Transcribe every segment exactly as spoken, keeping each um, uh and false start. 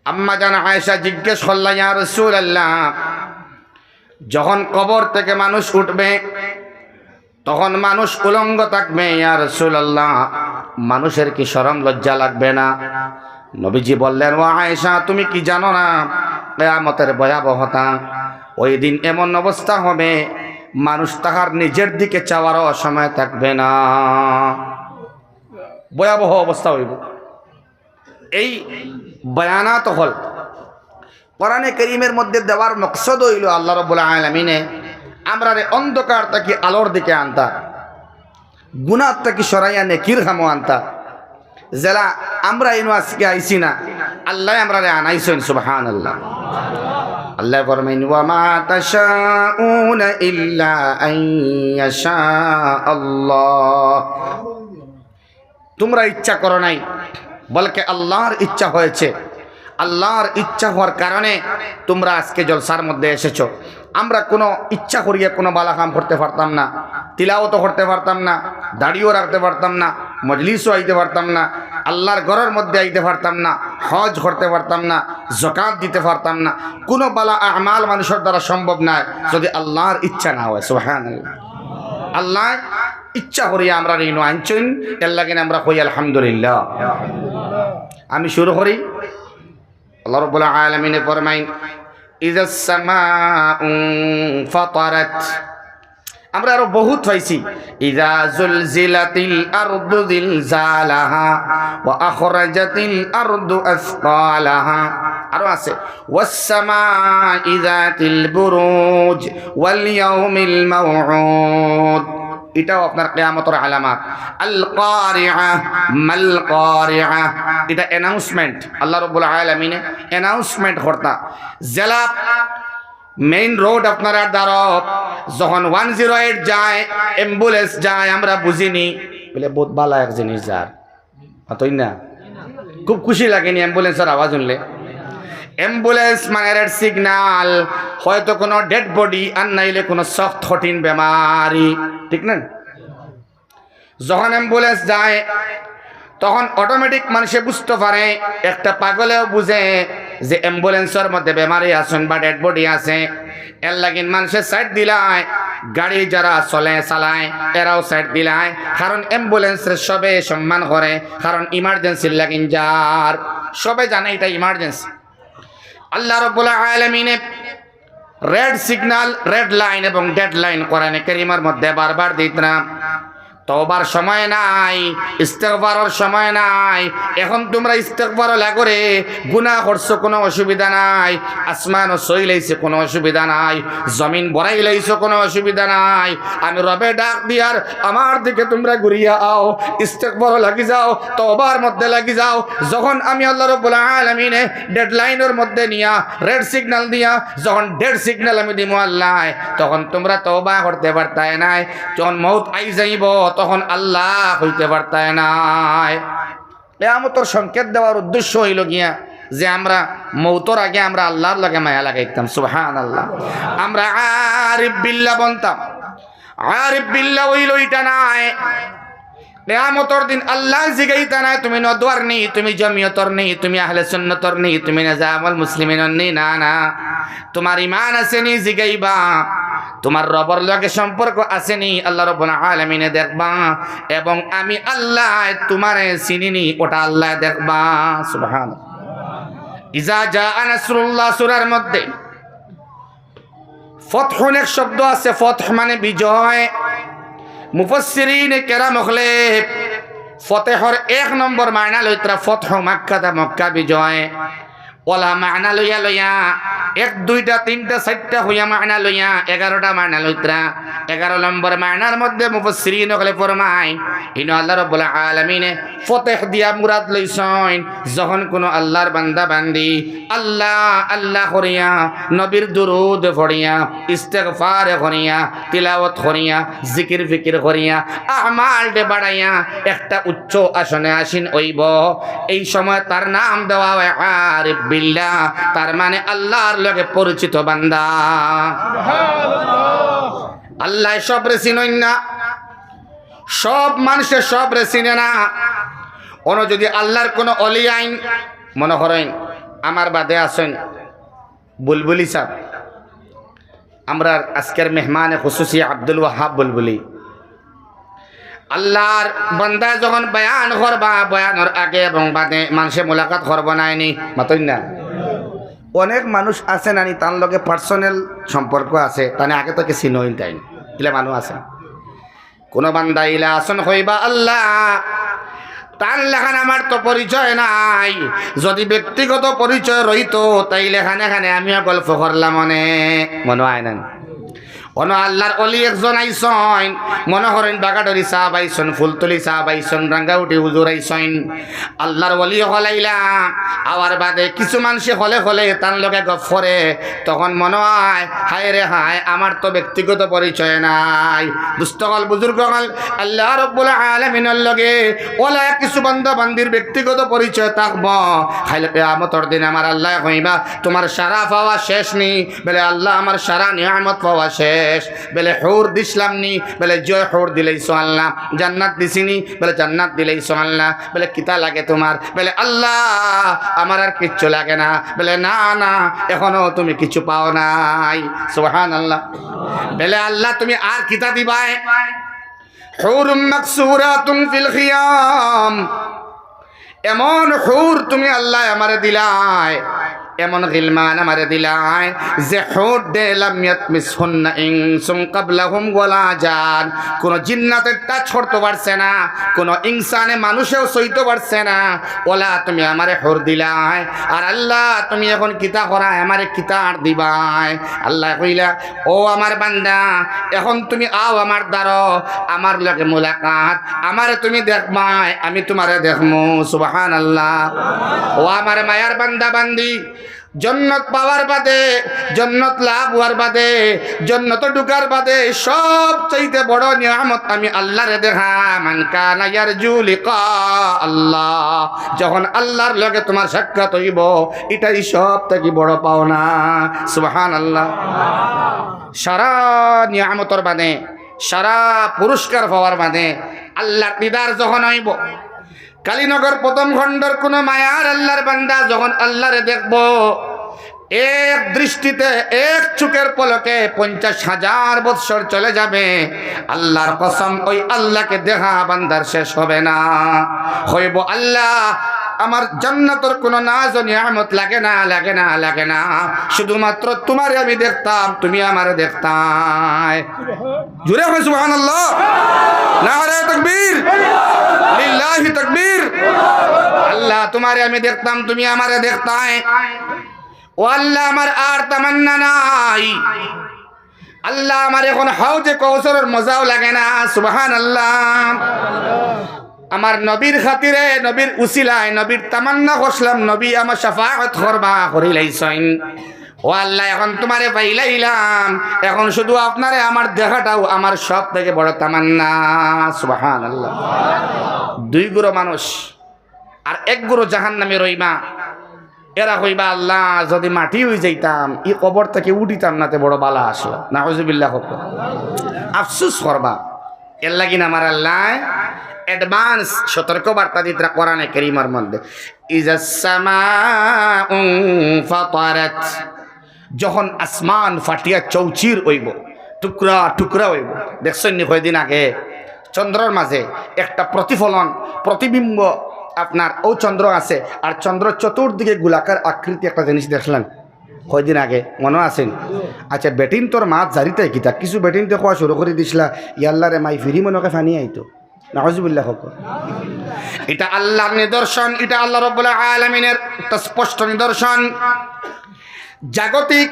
আম্মা জান আয়েশা জিজ্ঞেস করলা, "ইয়া রাসূলুল্লাহ, যখন কবর থেকে মানুষ উঠবে, তখন মানুষ উলঙ্গ থাকবে, ইয়া রাসূলুল্লাহ, মানুষের কি শরম লজ্জা লাগবে না?" নবীজি বললেন, "ও আয়েশা, তুমি কি জানো না কিয়ামতের ভয়াবহতা? ওই দিন এমন অবস্থা হবে, মানুষ তাহার নিজের দিকে চাওয়ারও সময় থাকবে না।" ভয়াবহ অবস্থা হইব। এই বয়ানাত হল কোরআনে করিমের মধ্যে দেওয়ার মকসদ হইল আল্লাহ রাব্বুল আলামিনে আমরারে অন্ধকার থাকি আলোর দিকে আনতা, গুনাহ থাকি সরাইয়া নেকির কামো আনতা। যেলা আমরা ইনো আজকে আইছি না, আল্লাহ আমরারে আনাইছইন, সুবহানাল্লাহ। আল্লাহ ফরমাইন, "ওয়া মা তাশাউনা ইল্লা আন ইয়াশা আল্লাহ।" তোমরা ইচ্ছা করো নাই, বলকে আল্লাহর ইচ্ছা হয়েছে। আল্লাহর ইচ্ছা হওয়ার কারণে তোমরা আজকে জলসার মধ্যে এসেছো। আমরা কোনো ইচ্ছা করিয়া কোনো বালা কাম করতে পারতাম না, তিলাওয়াতও করতে পারতাম না, দাড়িও রাখতে পারতাম না, মজলিসও আইতে পারতাম না, আল্লাহর ঘরের মধ্যে আইতে পারতাম না, হজ করতে পারতাম না, যাকাত দিতে পারতাম না। কোনো বালা আমাল মানুষের দ্বারা সম্ভব নয় যদি আল্লাহর ইচ্ছা না হয়। সুবহানাল্লাহ। আল্লাহ ইচ্ছা করিয়া আমরারে ইনো আনছইন, এর লাগি আমরা কই আলহামদুলিল্লাহ। আমি শুরু করি। আল্লাহ রাব্বুল আলামিনে ফরমাইন, "ইযাস সামাউ ইনফাতারাত।" আমরা আরো বহুত পাইছি, "ইযা জুলজিলাতিল আরদু জিলজালাহা ওয়া আখরাজাতিল আরদু আসকালাহা।" আরো আছে, "ওয়াস সামাই যাতিল বুরুজ ওয়াল ইয়াউমিল মাউউদ।" এটাও আপনার কিয়ামতের আলামত। "আল কারিআ, মাল কারিআ।" এটা অ্যানাউন্সমেন্ট, আল্লাহ রাব্বুল আলামিনে অ্যানাউন্সমেন্ট করতা। যেলা মেইন রোড আপনার দ্বারা যখন ওয়ান জিরো এইট যায়, অ্যাম্বুলেন্স যায়, আমরা বুঝিনি, বলে বহুত বালা এক জিনিস যার, অতই না? খুব খুশি লাগেনি অ্যাম্বুলেন্সের আওয়াজ শুনলে? অ্যাম্বুলেন্স মানে রেড সিগন্যাল, হয়তো কোনো ডেড বডি আর নাইলে কোনো সফট কঠিন বেমারি, ঠিক না? যখন অ্যাম্বুলেন্স যায়, তখন অটোমেটিক মানুষে বুঝতে পারে, একটা পাগলেও বুঝে যে অ্যাম্বুলেন্সের মধ্যে বেমারি আছইন বা ডেড বডি আছে। এর লাগিন মানুষে সাইড দিলায়, গাড়ি যারা চলে চালায়, এরাও সাইড দিলায়, কারণ অ্যাম্বুলেন্সরে সবে সম্মান করে, কারণ ইমার্জেন্সির লাগিন যার, সবে জানে এটা ইমার্জেন্সি। আল্লাহ রাব্বুল আলামিনে রেড সিগন্যাল, রেড লাইন এবং ডেড লাইন কোরআনে কারীমের মধ্যে বারবার দিতরা। তওবার সময় নাই, ইস্তেগফারর সময় নাই। এখন তোমরা ইস্তেগফারও লাগরে, গুনাহ করছো, কোনো অসুবিধা নাই। আসমানও ছইলাইছে, কোনো অসুবিধা নাই। জমিন ভরাইলাইছো, কোনো অসুবিধা নাই। আমি রবে ডাক দিয়ার, আমার দিকে তোমরা ঘুরিয়া আও, ইস্তেগফারও লাগি যাও, তওবার মধ্যে লাগি যাও। যখন আমি আল্লাহ রাব্বুল আলামিনে ডেড লাইনর মধ্যে নিয়া, রেড সিগন্যাল দিয়া, যখন ডেড সিগন্যাল আমি দিমু আল্লাহ, তখন তোমরা তওবা করতে পারতায় নায়। যখন মউত আই যাইব, তখন আল্লাহ কইতে পারতায় নায়। কিয়ামতর সংকেত দেওয়ার উদ্দেশ্য হইল গিয়া যে আমরা মউতর আগে আমরা আল্লাহর লগে মায়া লাগাইতাম। সুবহানাল্লাহ। আমরা আরিফ বিল্লাহ বনতাম। আরিফ বিল্লাহ হইল ইটা নায়। কিয়ামতর দিন আল্লাহ জিগাইতা নায়, "তুমি নদওয়ার নি, তুমি জমিয়তর নি, তুমি আহলে সুন্নতর নি, তুমি নিজামুল মুসলিমিনর নি?" না, না। তোমার ইমান আছে নি জিগাইবা, তোমার রবর লগে সম্পর্ক আছে নি, আল্লাহ রাব্বুল আলামিনে দেখবা, এবং আমি আল্লাহ তোমারে চিনি নি, ওটা আল্লাহ দেখবা। সুবহান। ইজা জা নাসরুল্লাহ সূরার মধ্যে ফতহ অনেক শব্দ আছে, ফতহ মানে বিজয়। মুফাসসিরিনে কেরাম অকলে ফতহর এক নম্বর মায়না লইতরা ফতহ মাক্কা, দা মক্কা বিজয়। ওলা মায়না লইয়া লইয়া এক, দুইটা, তিনটা, চাইরটা হইয়া মায়না লইয়া এগারোটা মায়না লইতরা। এগারো নম্বর মায়নার মধ্যে মুফাসসিরিন অকলে ফরমাইন, ইনো আল্লাহ রাব্বুল আলামিনে ফতহ দিয়া মুরাদ লইছইন, যখন কোনো আল্লাহর বান্দা বান্দি আল্লাহ আল্লাহ করিয়া, নবীর দুরুদ পড়িয়া, ইস্তেগফার করিয়া, তিলাওয়াত করিয়া, জিকির ফিকির করিয়া, আমালটে বাড়াইয়া একটা উচ্চ আসনে আসীন অইব, এই সময় তার নাম দেওয়া হয় আরিফ বিল্লাহ, তার মানে আল্লাহর লগে পরিচিত বান্দা। আল্লায় সবরে চিনইন না, সব মানুষে সবরে চিনে না। অনো যদি আল্লাহর কোনো অলি আইন, মনে করইন, আমার বাদে আছইন বুলবুলি সাব, আমরার আজকের মেহমানে খুসুসি আব্দুল ওয়াহাব বুলবুলি। আল্লার বান্দায় যখন বয়ান করবা, বয়ানর আগে এবং বাদে মানষে মুলাকাত করবো নায়নি? মাতইন না? অনেক মানুষ আছে নানি, তান লগে personal সম্পর্ক আছে, তানে আগে থাকি চিনইন তাইন, ইলা মানুষ আছে। কুনু বান্দা ইলা আছইন কইবা, "আল্লা, তান লাখান আমার তো পরিচয় নাই, যুদি ব্যক্তিগত পরিচয় রইতো, তাইলে খানে খানে আমিও গল্প করলাম অনে।" মনো অয় না? অনো আল্লার অলি একজন আইছইন, মনো করইন বাগাডুরি সাব আইছইন, ফুলতলি সাব আইছইন, রাঙ্গাউটি হুজুর আইছইন, আল্লার অলি অকল আইলা, আওয়ার বাদে কিছু মানষে হলে হলে তান লগে গফ করে, তখন মনো অয়, "হায় রে হায়, আমার তো ব্যক্তিগত পরিচয় নাই।" দুস্ত অকল, বুজুর্গ অকল, আল্লা রব্বুল আলামিনর লগে অলা কিছু বান্দা বান্দির ব্যক্তিগত পরিচয় থাকবো। কাইল কিয়ামতর দিন আমার আল্লায় কইবা, "তুমার সারা পাওয়া শেষ নি?" বলে, "আল্লা, আমার সারা নিয়ামত পাওয়া শেষ।" বলে, "হুর দিছলাম নি?" বলে, "জয়, হুর দিলাইছো আল্লা।" "জান্নাত দিছি নি?" বলে, "জান্নাত দিলাইছো আল্লা।" বলে, "কিতা লাগে তুমার?" বলে, "আল্লা, আমার আর কিচ্ছু লাগে না।" বলে, "না, না, এখনো তুমি কিছু পাও নাই।" সুবহানাল্লাহ। বলে, "আল্লা, তুমি আর কিতা দিবায়?" "হুরুম মাকসুরাতুন ফিল খিয়াম।" এমন হুর তুমি আল্লায় আমারে দিলায়, এমন গিলমান আমারে দিলায়, যে হুর দে লাম ইয়াতমিসহুন্না ইনসুন ক্বাবলাহুম ওয়ালা জান। কুনু জিন্নাতে touch করতো পারছে না, কুনু ইনসানে মানুষেও ছইতো পারছে না, অলা তুমি আমারে হুর দিলায়। আর আল্লা, তুমি এখন কিতা করায়, আমারে কিতা আর দিবায়? আল্লায় কইলা, "ও আমার বান্দা, এখন তুমি আও আমার দ্বারো, আমার লগে মুলাকাত, আমারে তুমি দেখবায়, আমি তুমারে দেখমু।" সুবহানাল্লাহ। ও আমার মায়ার বান্দা বান্দি, জন্নত পাওয়ার বাদে, জন্নত লাভ অওয়ার বাদে, জন্নত ঢুকার বাদে সব চাইতে বড় নিয়ামত আমি আল্লারে দেখা। মান কানা ইয়ারজু লিকা আল্লাহ, যখন আল্লার লগে তুমার সাক্ষাৎ অইবো, ইটাই সব থাকি বড় পাওনা। সুবহানাল্লাহ। সারা নিয়ামতর বাদে, সারা পুরস্কার পাওয়ার বাদে আল্লার দিদার যখন অইবো, কালীনগর প্রথম খণ্ডর কুনু মায়ার আল্লার বান্দা যখন আল্লারে দেখবো, এক দৃষ্টিতে, এক চোখের পলকে পঞ্চাশ হাজার বৎসর চলে যাবে। আল্লার কসম, ওই আল্লাকে দেখা বান্দার শেষ হবে না। কইবো, "আল্লা, আমার জান্নাতর কুনু নাজ ও নিয়ামত লাগে না, লাগে না, লাগে না। শুধুমাত্র তুমারে আমি দেখতাম, তুমি আমারে দেখতায়।" জোরে কইন সুবহানাল্লাহ। নারায়ে তাকবীর। লিল্লাহি তাকবীর। আল্লা, তুমারে আমি দেখতাম, তুমি আমারে দেখতায়। ও আল্লা, আমার আর তামান্না নাই। আল্লা, আমার এখন হাউজে কৌসরর মজাও লাগে না। সুবহানাল্লাহ। আমার নবীর খাতিরে, নবীর উসিলায়, নবীর তামান্না করছিলাম, নবী আমার শাফাআত করবা, করিলাইছইন। ও আল্লা, এখন তুমারে পাইলাইলাম, এখন শুধু আপনারে আমার দেখাটাও আমার সব থাকি বড় তামান্না। সুবহানাল্লাহ। দুই গুরু মানুষ, আর এক গুরু জাহান্নামে রইমা। এরা কইবা, "আল্লা, যুদি মাটি অই যাইতাম, ই কবর থাকি উঠিতাম না, তে বড় বালা আছলো।" নাউজুবিল্লাহ কউক্কা। আফসুস করবা। এরলাগি আমার আল্লায় advance সতর্ক বার্তা দিতরা কোরআনে করিমর মধ্যে, "ইজাস সামাউ ইনফাতারাত।" যখন আসমান ফাটিয়া চৌচির অইবো, টুকরা টুকরা অইবো। দেখছইন নি কয়দিন আগে চন্দ্রর মাঝে একটা প্রতিফলন, প্রতিবিম্ব, আপনার অউ চন্দ্র আছে, আর চন্দ্র চতুর্দিকে গোলাকার আকৃতি একটা জিনিস দেখছইন কয়দিন আগে, মনো আছে নি? আচ্ছা, বেটিন্তর মাত জারিতায় কিতা? কিছু বেটিন্তে কওয়া শুরু করি দিছলা, "ইয়াল্লা রে মাই, ফিরি মনকে ফানি আইতো।" নাউজুবিল্লাহ কউক্কা। ইটা আল্লার নিদর্শন, ইটা আল্লা রব্বুল আলামিনের একটা স্পষ্ট নিদর্শন। জাগতিক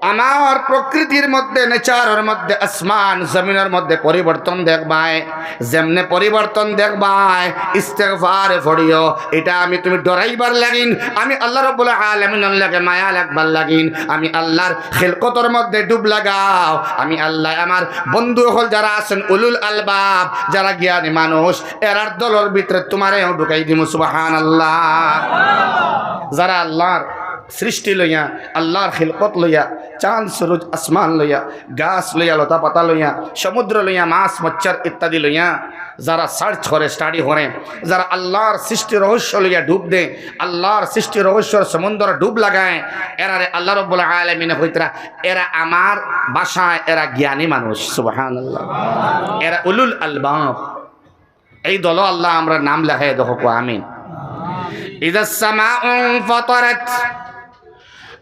আমার প্রকৃতির মধ্যে, natureর মধ্যে, আসমান জমিনর মধ্যে পরিবর্তন দেখবায়। যেমনে পরিবর্তন দেখবায়, ইস্তেগফার পড়িও। ইটা আমি তুমি ডরাইবার লাগিন, আমি আল্লা রব্বুল আলামিনর লগে মায়া লাগবার লাগিন, আমি আল্লার খিলকতর মধ্যে ডুব লাগাও। আমি আল্লায় আমার বন্ধু অকল যারা আছইন, উলুল আলবাব, যারা জ্ঞানী মানুষ, এরার দলর ভিতরে তুমারেও ঢুকাই দিমু। সুবহানাল্লাহ। যারা আল্লার সৃষ্টি লইয়া, আল্লার খিলকত লইয়া, চান সুরুজ আসমান লইয়া, গাছ লইয়া, লতা পাতা লইয়া, সমুদ্র লইয়া, মাছ মচ্ছর ইত্যাদি লইয়া, যারা সার্চ করে, স্টাডি করে, যারা আল্লাহর সৃষ্টি রহস্য লইয়া ডুব দেয়, আল্লাহর সৃষ্টি রহস্যর সমুদ্র ডুব লাগায়, এরারে আল্লাহ রব্বুল আলামিনে কইতরা, এরা আমার ভাষায়, এরা জ্ঞানী মানুষ। সুবহানাল্লাহ। এরা উলুল আলবাব। এই দলো আল্লাহ আমরার নাম লেখাইয়া দেখো, কও আমিন। ইযা সামাউ ফাতারাত,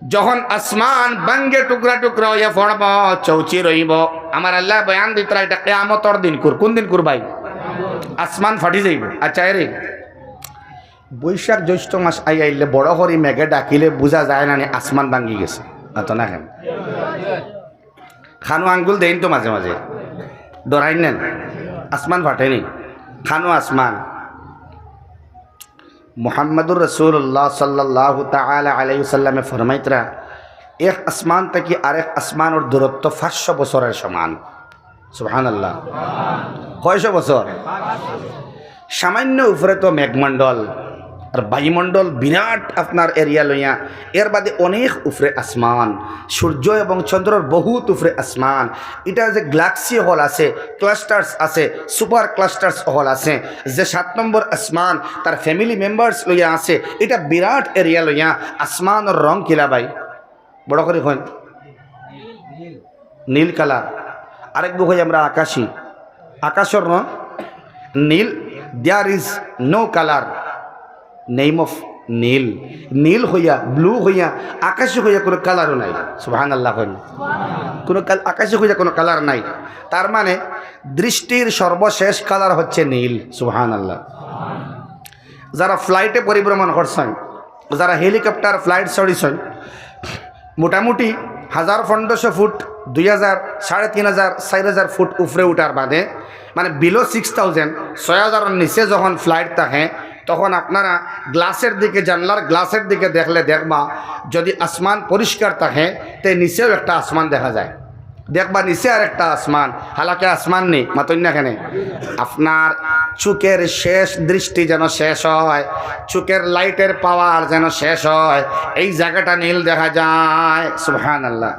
যখন আসমান ভাঙ্গে টুকরা টুকরা অইয়া পড়বো, চৌচির অইবো, আমার আল্লায় বয়ান দিতরা, ইটা কিয়ামতর দিন কুর। কুন দিন কুর ভাই? আসমান ফাটি যাইবো। আচ্ছা, এরে বৈশাখ জ্যৈষ্ঠ মাস আইয়া আইলে বড় করি মেঘে ডাকিলে বুঝা যায় না নি আসমান ভাঙ্গি গেছে? না তো না কেনে? কানো আঙ্গুল দেইন তো মাঝে মাঝে, ডরাইন না নি? আসমান ফাটে নি, কানো আসমান। মুহাম্মাদুর রাসূলুল্লাহ সাল্লাল্লাহু তাআলা আলাইহি ওয়াসাল্লামে ফরমাইতরা, এক আসমান থাকি আরেক আসমানর দূরত্ব পাঁচশো বছরর সমান। সুবহানাল্লাহ। কয়শো বছর? সামান্য উপরে তো মেঘমণ্ডল, আর বায়ুমণ্ডল বিরাট আপনার এরিয়া লইয়া, এর বাদে অনেক উপরে আসমান, সূর্য এবং চন্দ্রর বহুত উপরে আসমান। ইটা যে গ্যালাক্সি অকল আছে, ক্লাস্টার্স আছে, সুপার ক্লাস্টার্স অকল আছে, যে সাত নম্বর আসমান তার ফ্যামিলি মেম্বার্স লইয়া আছে, ইটা বিরাট এরিয়া লইয়া। আসমানর রং কিলা ভাই? বড় করি কইন। নীল কালার। আরেক বুক হই আমরা আকাশি। আকাশর রং নীল। There is no color name of নীল। নীল হইয়া, ব্লু হইয়া, আকাশি হইয়া কোনো কালারও নাই। সুবহানাল্লাহ কইন। কোনো কাল-, আকাশি হইয়া কোনো কালার নাই। তার মানে দৃষ্টির সর্বশেষ কালার হচ্ছে নীল। সুবহানাল্লাহ। যারা ফ্লাইটে পরিভ্রমণ করছেন, যারা হেলিকপ্টার ফ্লাইট চড়িছেন, মোটামুটি হাজার পনেরোশো ফুট, দুই হাজার, সাড়ে তিন হাজার, চার হাজার ফুট উপরে উঠার বাদে, মানে বিলো সিক্স থাউজেন্ড, ছয় হাজারর নিচে যখন ফ্লাইট থাকে, তখন আপনারা গ্লাসের দিকে, জানলার গ্লাসের দিকে দেখলে দেখবা, যদি আসমান পরিষ্কার থাকে, তে নিচেও একটা আসমান দেখা যায়। দেখবা নিচে আর একটা আসমান, হালাকে আসমান নেই, মাতইন না কেনে? আপনার চোখের শেষ দৃষ্টি যেন শেষ হয়, চোখের লাইটের পাওয়ার যেন শেষ হয়, এই জায়গাটা নীল দেখা যায়। সুবহানাল্লাহ।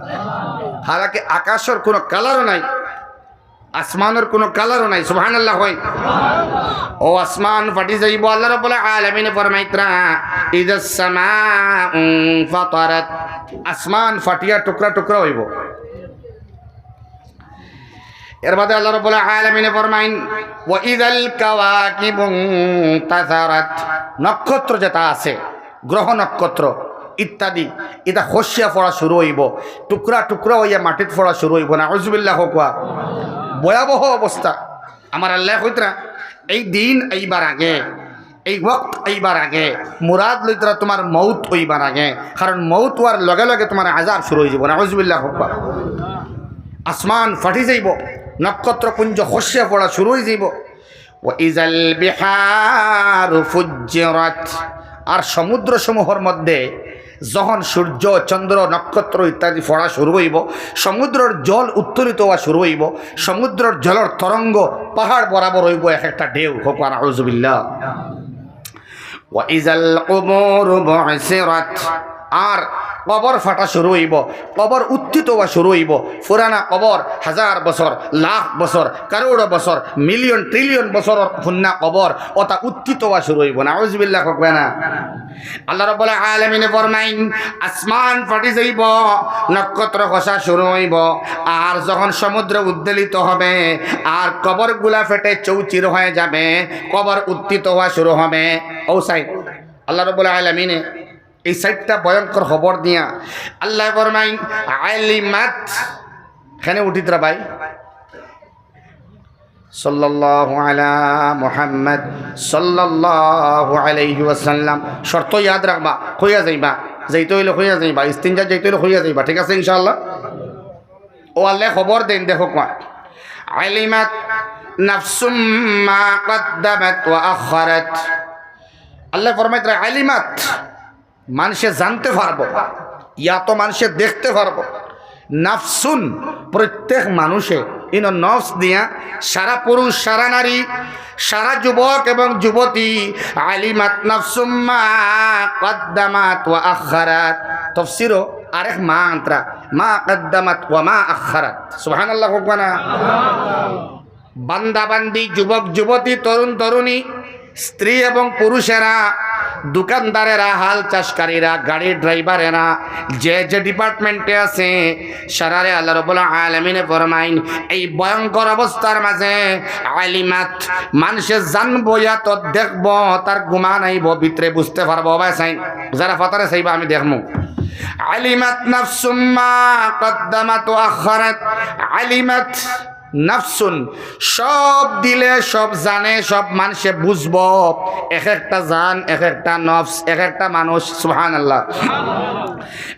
হালাকে আকাশর কোনো কালারও নাই, আসমানর কোনো কালারও নাই। সুবহানাল্লাহ কইন। ও আসমান ফাটি যাইবো, আল্লাহ রাব্বুল আলামিনে ফরমাইতরা, ইযাস সামাউ ফাতারাত, আসমান ফাটিয়া টুকরা টুকরা হইবো। এর বাদে আল্লাহ রাব্বুল আলামিনে ফরমাইন, "ওয়া ইযাল কাওয়াকিবু ইনতাসারাত", নক্ষত্র যেটা আছে, গ্রহ নক্ষত্র ইত্যাদি, ইটা খসিয়া পড়া শুরু হইবো, টুকরা টুকরা হইয়া মাটিত পড়া শুরু হইবো। নাউজুবিল্লাহ কউক্কা। ভয়াবহ অবস্থা। আমার আল্লাহ কইতরা, এই দিন আইবার আগে, এই ওয়াক্ত আইবার আগে, মুরাদ লইতরা তোমার মউত অইবার আগে, কারণ মউত অওয়ার লগে লগে তোমার আযাব শুরু হইযিবো। নাউজুবিল্লাহ কউক্কা। আসমান ফাটি যাইবো, নক্ষত্রপুঞ্জ খসিয়া পড়া শুরু হইযিবো। ওয়া ইযাল বিহারু ফুজ্জিরাত, আর সমুদ্র সমূহর মধ্যে যখন সূর্য, চন্দ্র, নক্ষত্র ইত্যাদি পড়া শুরু হইবো, সমুদ্রর জল উত্তোলিত হওয়া শুরু হইবো, সমুদ্রর জলর তরঙ্গ পাহাড় বরাবর হইবো এক একটা ঢেউ। কউক্কা নাউজুবিল্লাহ। ওয়া ইযাল কুবুরু বুসিরাত, আর কবর ফাটা শুরু হইবো, কবর উত্থিত হওয়া শুরু হইবো। পুরানা কবর, হাজার বছর, লাখ বছর, করোড় বছর, মিলিয়ন ট্রিলিয়ন বছর পুরানা কবর, ওটা উত্থিত হওয়া শুরু হইবো। নাউজুবিল্লাহ কউক্কা না। আল্লাহ রাব্বুল আলামিনে ফরমাইন, আসমান ফাটি যাইবো, নক্ষত্র খসা শুরু হইবো, আর যখন সমুদ্র উদ্বেলিত হবে, আর কবরগুলা ফেটে চৌচির হয়ে যাবে, কবর উত্থিত হওয়া শুরু হবে। ও সাইড, আল্লাহ রাব্বুল আলামিনে এই সাইডটা ভয়ঙ্কর খবর দিয়া আল্লাহ ফরমাইন, আলিমাত, এখানে উঠিতরা ভাই, সাল্লাল্লাহু আলা মুহাম্মদ সাল্লাল্লাহু আলাইহি ওয়াসাল্লাম। শর্ত ইয়াদ রাখবা, কইয়া যাইবা, যাইতে হইলে কইয়া যাইবা, ইস্তিনজা যাইতে হইলে কইয়া যাইবা, ঠিক আছে ইনশাআল্লাহ? ও আল্লাহ খবর দেইন, দেখো কউক্কা, আলিমাত নাফসুম মা কদ্দামাত ওয়া আখখারাত। আল্লাহ ফরমাইতরা, আলিমাত, মানুষে জানতে পারবো, ইয়া তো মানুষে দেখতে পারবো। নাফসুন, প্রত্যেক মানুষে, ইনো নফস দিয়া সারা পুরুষ, সারা নারী, সারা যুবক এবং যুবতী, আলিমাত নাফসুম মা কদ্দামাত ওয়া আখখারাত। তফসিরও আরেক মা আনতরা, মা কদ্দামাত ওয়া মা আখখারাত। সুবহানাল্লাহ কউক্কা না। বান্দা বান্দি, যুবক যুবতী, তরুণ তরুণী, স্ত্রী এবং পুরুষেরা, দোকানদারেরা, হাল চাষকারীরা, গাড়ির ড্রাইভারেরা, যে যে ডিপার্টমেন্টে আছে, সারারে আল্লাহ রাব্বুল আলামিনে ফরমাইন, এই ভয়ঙ্কর অবস্থার মাঝে আলিমাত, মানষে জানবো ইয়া তো দেখবো, তার গুমান আইবো, ভিতরে বুঝতে পারবো। ভাই সাইন, যারা ফাতারে চাইবা আমি দেখমু। আলিমাত নাফসুম মা কদ্দামাত ওয়া আখখারাত। আলিমাত নাফসুন, সব দিলে সব জানে, সব মানষে বুঝবো। এক একটা জান, এক একটা নফস, এক একটা মানুষ। সুবহানাল্লাহ।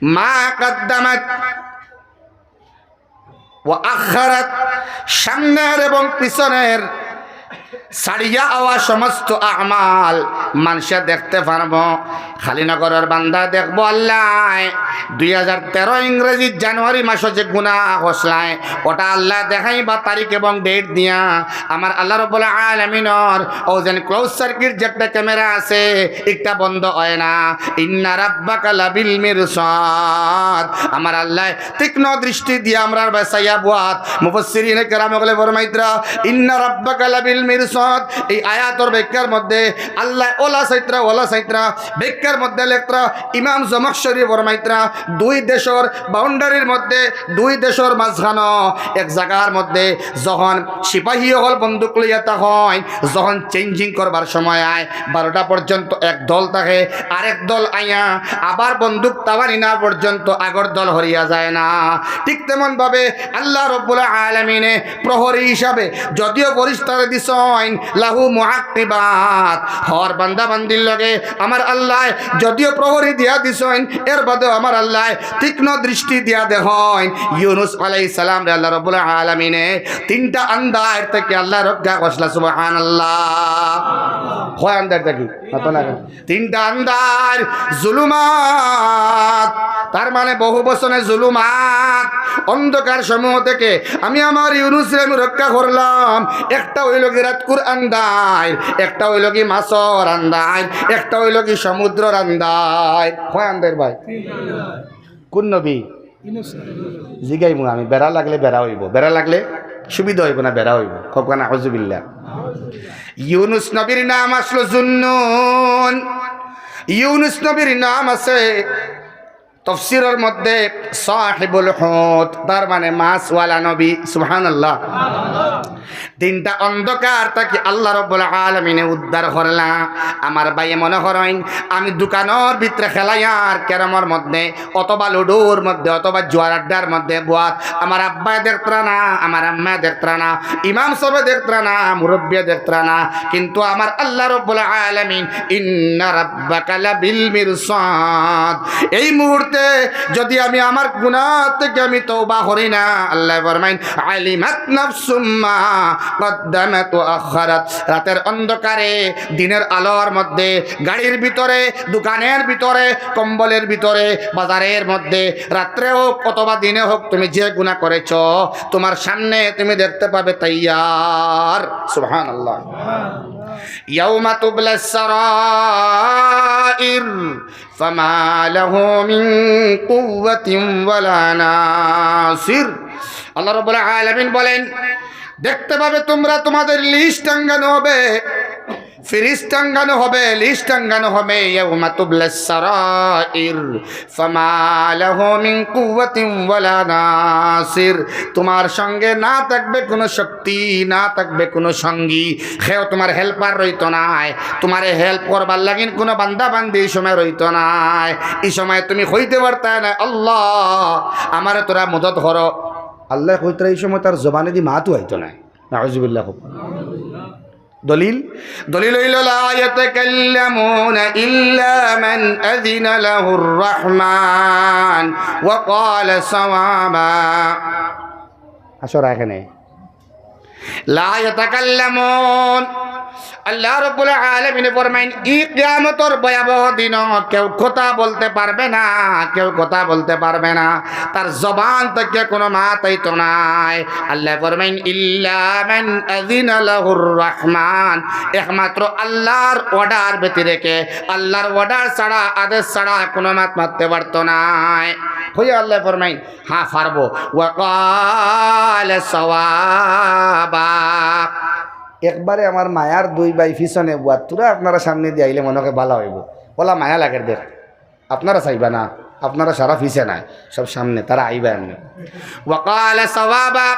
মা কদ্দামাত ওয়া আখখারাত, সামনের এবং পিছনের ছাড়িয়া আওয়া সমস্ত আমাল মানষে দেখতে পারবো। খালি নগরর বান্দা দেখবো আল্লায় দুই হাজার তেরো ইংরেজি জানুয়ারি মাসো যে গুনা করছলায়, ওটা আল্লায় দেখাইবা তারিখ এবং ডেট দিয়া। আমার আল্লাহ রাব্বুল আলামিনর অউ যেন ক্লোজ সার্কিট যে একটা ক্যামেরা আছে, একটা বন্ধ অয় না। ইন্না রাব্বাকা লাবিল মিরসাদ। আমার আল্লায় তীক্ষ্ণ দৃষ্টি দিয়া আমরার বায় চাইয়া বওয়াত। মুফাসসিরিনে কেরাম অকলে ফরমাইতরা, "ইন্না রাব্বাকা লাবিল মিরসাদ।" এই আয়াতর ব্যাখ্যার মধ্যে আল্লায় অলা চাইতরা, অলা চাইতরা, ব্যাখ্যার মধ্যে লেখতরা, ইমাম জমাখশরি ফরমাইতরা, দুই দেশর বাউন্ডারির মধ্যে, দুই দেশর মাঝখানো এক জাগার মধ্যে যখন সিপাহী অকল বন্দুক লইয়া থাকইন, যখন চেঞ্জিং করবার সময় আয়, বারোটা পর্যন্ত এক দল থাকে, আরেক দল আইয়া আবার বন্দুক তাওয়ানি না পর্যন্ত আগর দল হরিয়া যায় না। ঠিক তেমন ভাবে আল্লাহ রাব্বুল আলামিনে প্রহরী হিসাবে যদিও ফিরিস্তারে দিছইন, লাহু মুআক্কিবাত, হর বান্দা বান্দির লগে আমার আল্লায় যদিও প্রহরী দিয়া দিছইন, এর বাদেও আমার আল্লায় তীক্ষ্ণ দৃষ্টি দিয়া দেখইন। ইউনুস আলাইহিস সালামরে আল্লাহ রাব্বুল আলামিনে তিনটা আন্দাইর থাকি আল্লায় রক্ষা করছলা। সুবহানাল্লাহ। কয় আন্দাইর থাকি? মাতো না কেনে? তিনটা আন্দাইর, জুলুমাত, তার মানে বহু বচনে জুলুমাত, অন্ধকার সমূহ থেকে আমি আমার ইউনুসরে আমি রক্ষা করলাম। একটা অইলো গি রাতকুর আন্দাইর, একটা অইলো গি মাছর আন্দাইর, একটা অইলো গি সমুদ্রর আন্দাইর। কয় আন্দাইর ভাই? কোন নবী? জিগাইমু আমি, বেড়া লাগলে বেড়া অইবো, বেড়া লাগলে সুবিধা অইবো না বেড়া অইবো? কউক্কা না, আউযুবিল্লাহ। ইউনুস নবীর নাম আছলো জুন্নুন। ইউনুস নবীর নাম আছে তফসিরর মধ্যে সাহিবুল হুত, তার মানে মাছওয়ালা নবী। সুবহানাল্লাহ। তিনটা অন্ধকার থাকি আল্লাহ রাব্বুল আলামিনে উদ্ধার করলা। আমার ভাইয়ে মনো করইন, আমি দোকানর ভিতরে খেলাইয়ার ক্যারমর মধ্যে অথবা লুডুর মধ্যে অথবা জুয়ার আড্ডার মধ্যে বওয়াত, আমার আব্বায় দেখতরা না, আমার আম্মায় দেখতরা না, ইমাম সাবে দেখতরা না, মুরব্বিয়ে দেখতরা না, কিন্তু আমার আল্লাহ রাব্বুল আলামিন, ইন্না রাব্বাকা লাবিল মিরসাদ। এই মুহূর্তে যদি আমি আমার গুনাহ থাকি আমি তওবা করি না, আল্লায় ফরমাইন, আলিমাত নাফসুম মা কদ্দামাত ওয়া আখখারাত। রাতের অন্ধকারে, দিনের আলোর মধ্যে, গাড়ির ভিতরে, দোকানের ভিতরে, কম্বলের ভিতরে, বাজারের মধ্যে, রাত্রে হোক অথবা দিনে হোক, তুমি যে গুনাহ করেছো, তোমার সামনে তুমি দেখতে পাবে তৈয়ার। সুবহানাল্লাহ। ইয়াউমা তুবলাস সারাইর, ফামা লাহু মিন কুওয়াতিন ওয়ালা নাসির। আল্লাহ রাব্বুল আলামিন বলেন, দেখতে পাবে তোমরা, তোমাদের লিস্ট টাঙ্গানো হবে, ফিরিস টাঙ্গানো হবে, লিস্ট টাঙ্গানো হবে। ইয়াউমা তুবলাস সারাইর, ফামা লাহু মিন কুওয়াতিন ওয়ালা নাসির। তোমার সঙ্গে না থাকবে কোনো শক্তি, না থাকবে কোনো সঙ্গী, কেউ তোমার হেল্পার রইতো নায়, তোমারে হেল্প করবার লাগিন কোনো বান্দা বান্দি ই সময় রইতো নায়। ই সময় তুমি কইতে পারতায় নায়, আল্লাহ, আমারে তোরা মদত করো। আল্লায় কইতরা ই সময় তার জবানেদি মাতও আইতো নায়। নাউজুবিল্লাহ। দলিল, দলিল অইলো, লা ইয়াতাকাল্লামুনা ইল্লা মান আযিনা লাহুর রাহমান ওয়া ক্বালা সাওয়াবা। আসো, রাখে নেই। লা ইয়াতাকাল্লামুন। আল্লাহ রাব্বুল আলামিনে ফরমাইন, ই কিয়ামতর ভয়াবহ দিন কেউ কথা বলতে পারবে না, কেউ কথা বলতে পারবে না। তার জবান থাকি কোনো মাত আইতো নায়। আল্লায় ফরমাইন, ইল্লা মান আযিনা লাহুর রাহমান, একমাত্র আল্লাহর অর্ডার ব্যতিরেকে, আল্লাহর অর্ডার ছাড়া, আদেশ ছাড়া কোনো মাত মাততে পারতো নায়। কইয়া আল্লায় ফরমাইন, "হ্যাঁ, পারবো।" ওয়া ক্বালা সাওয়াবা। একবারে আমার মায়ার দুই ভাই পিছনে বওয়া, থুড়া আপনারা সামনেদি আইলে মনে অয় ভালা অইবো। অলা মায়া লাগের দেখ। আপনারা চাইবা না, আপনারা সারা পিছে নায়, সব সামনে, তারা আইবা এমনে। ওয়া ক্বালা সাওয়াবা।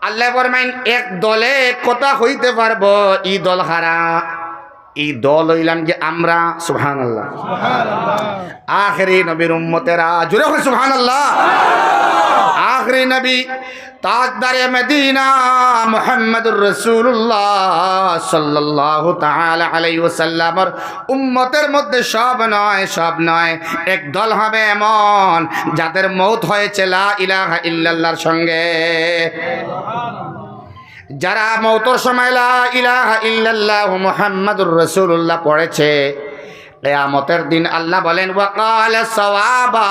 আল্লায় ফরমাইন, এক দলে কথা কইতে পারবো, ই দল কারা? ই দল অইলাম গি আমরা, সুবহানাল্লাহ। আখেরি নবীর উম্মতেরা, জোরে কই সুবহানাল্লাহ। আখেরি নবী, তাজদারে মদিনা, মুহাম্মাদুর রাসূলুল্লাহ সাল্লাল্লাহু তাআলা আলাইহি ওয়াসাল্লামর উম্মতের মধ্যে সব নয়, সব নয়, এক দল হবে এমন, যাদের মউত হয়েছে লা ইলাহা ইল্লাল্লাহর সঙ্গে। যারা মউতর সময় লা ইলাহা ইল্লাল্লাহু মুহাম্মাদুর রাসূলুল্লাহ পড়েছে, কিয়ামতের দিন আল্লাহ বলেন, "ওয়া ক্বালা সাওয়াবা।"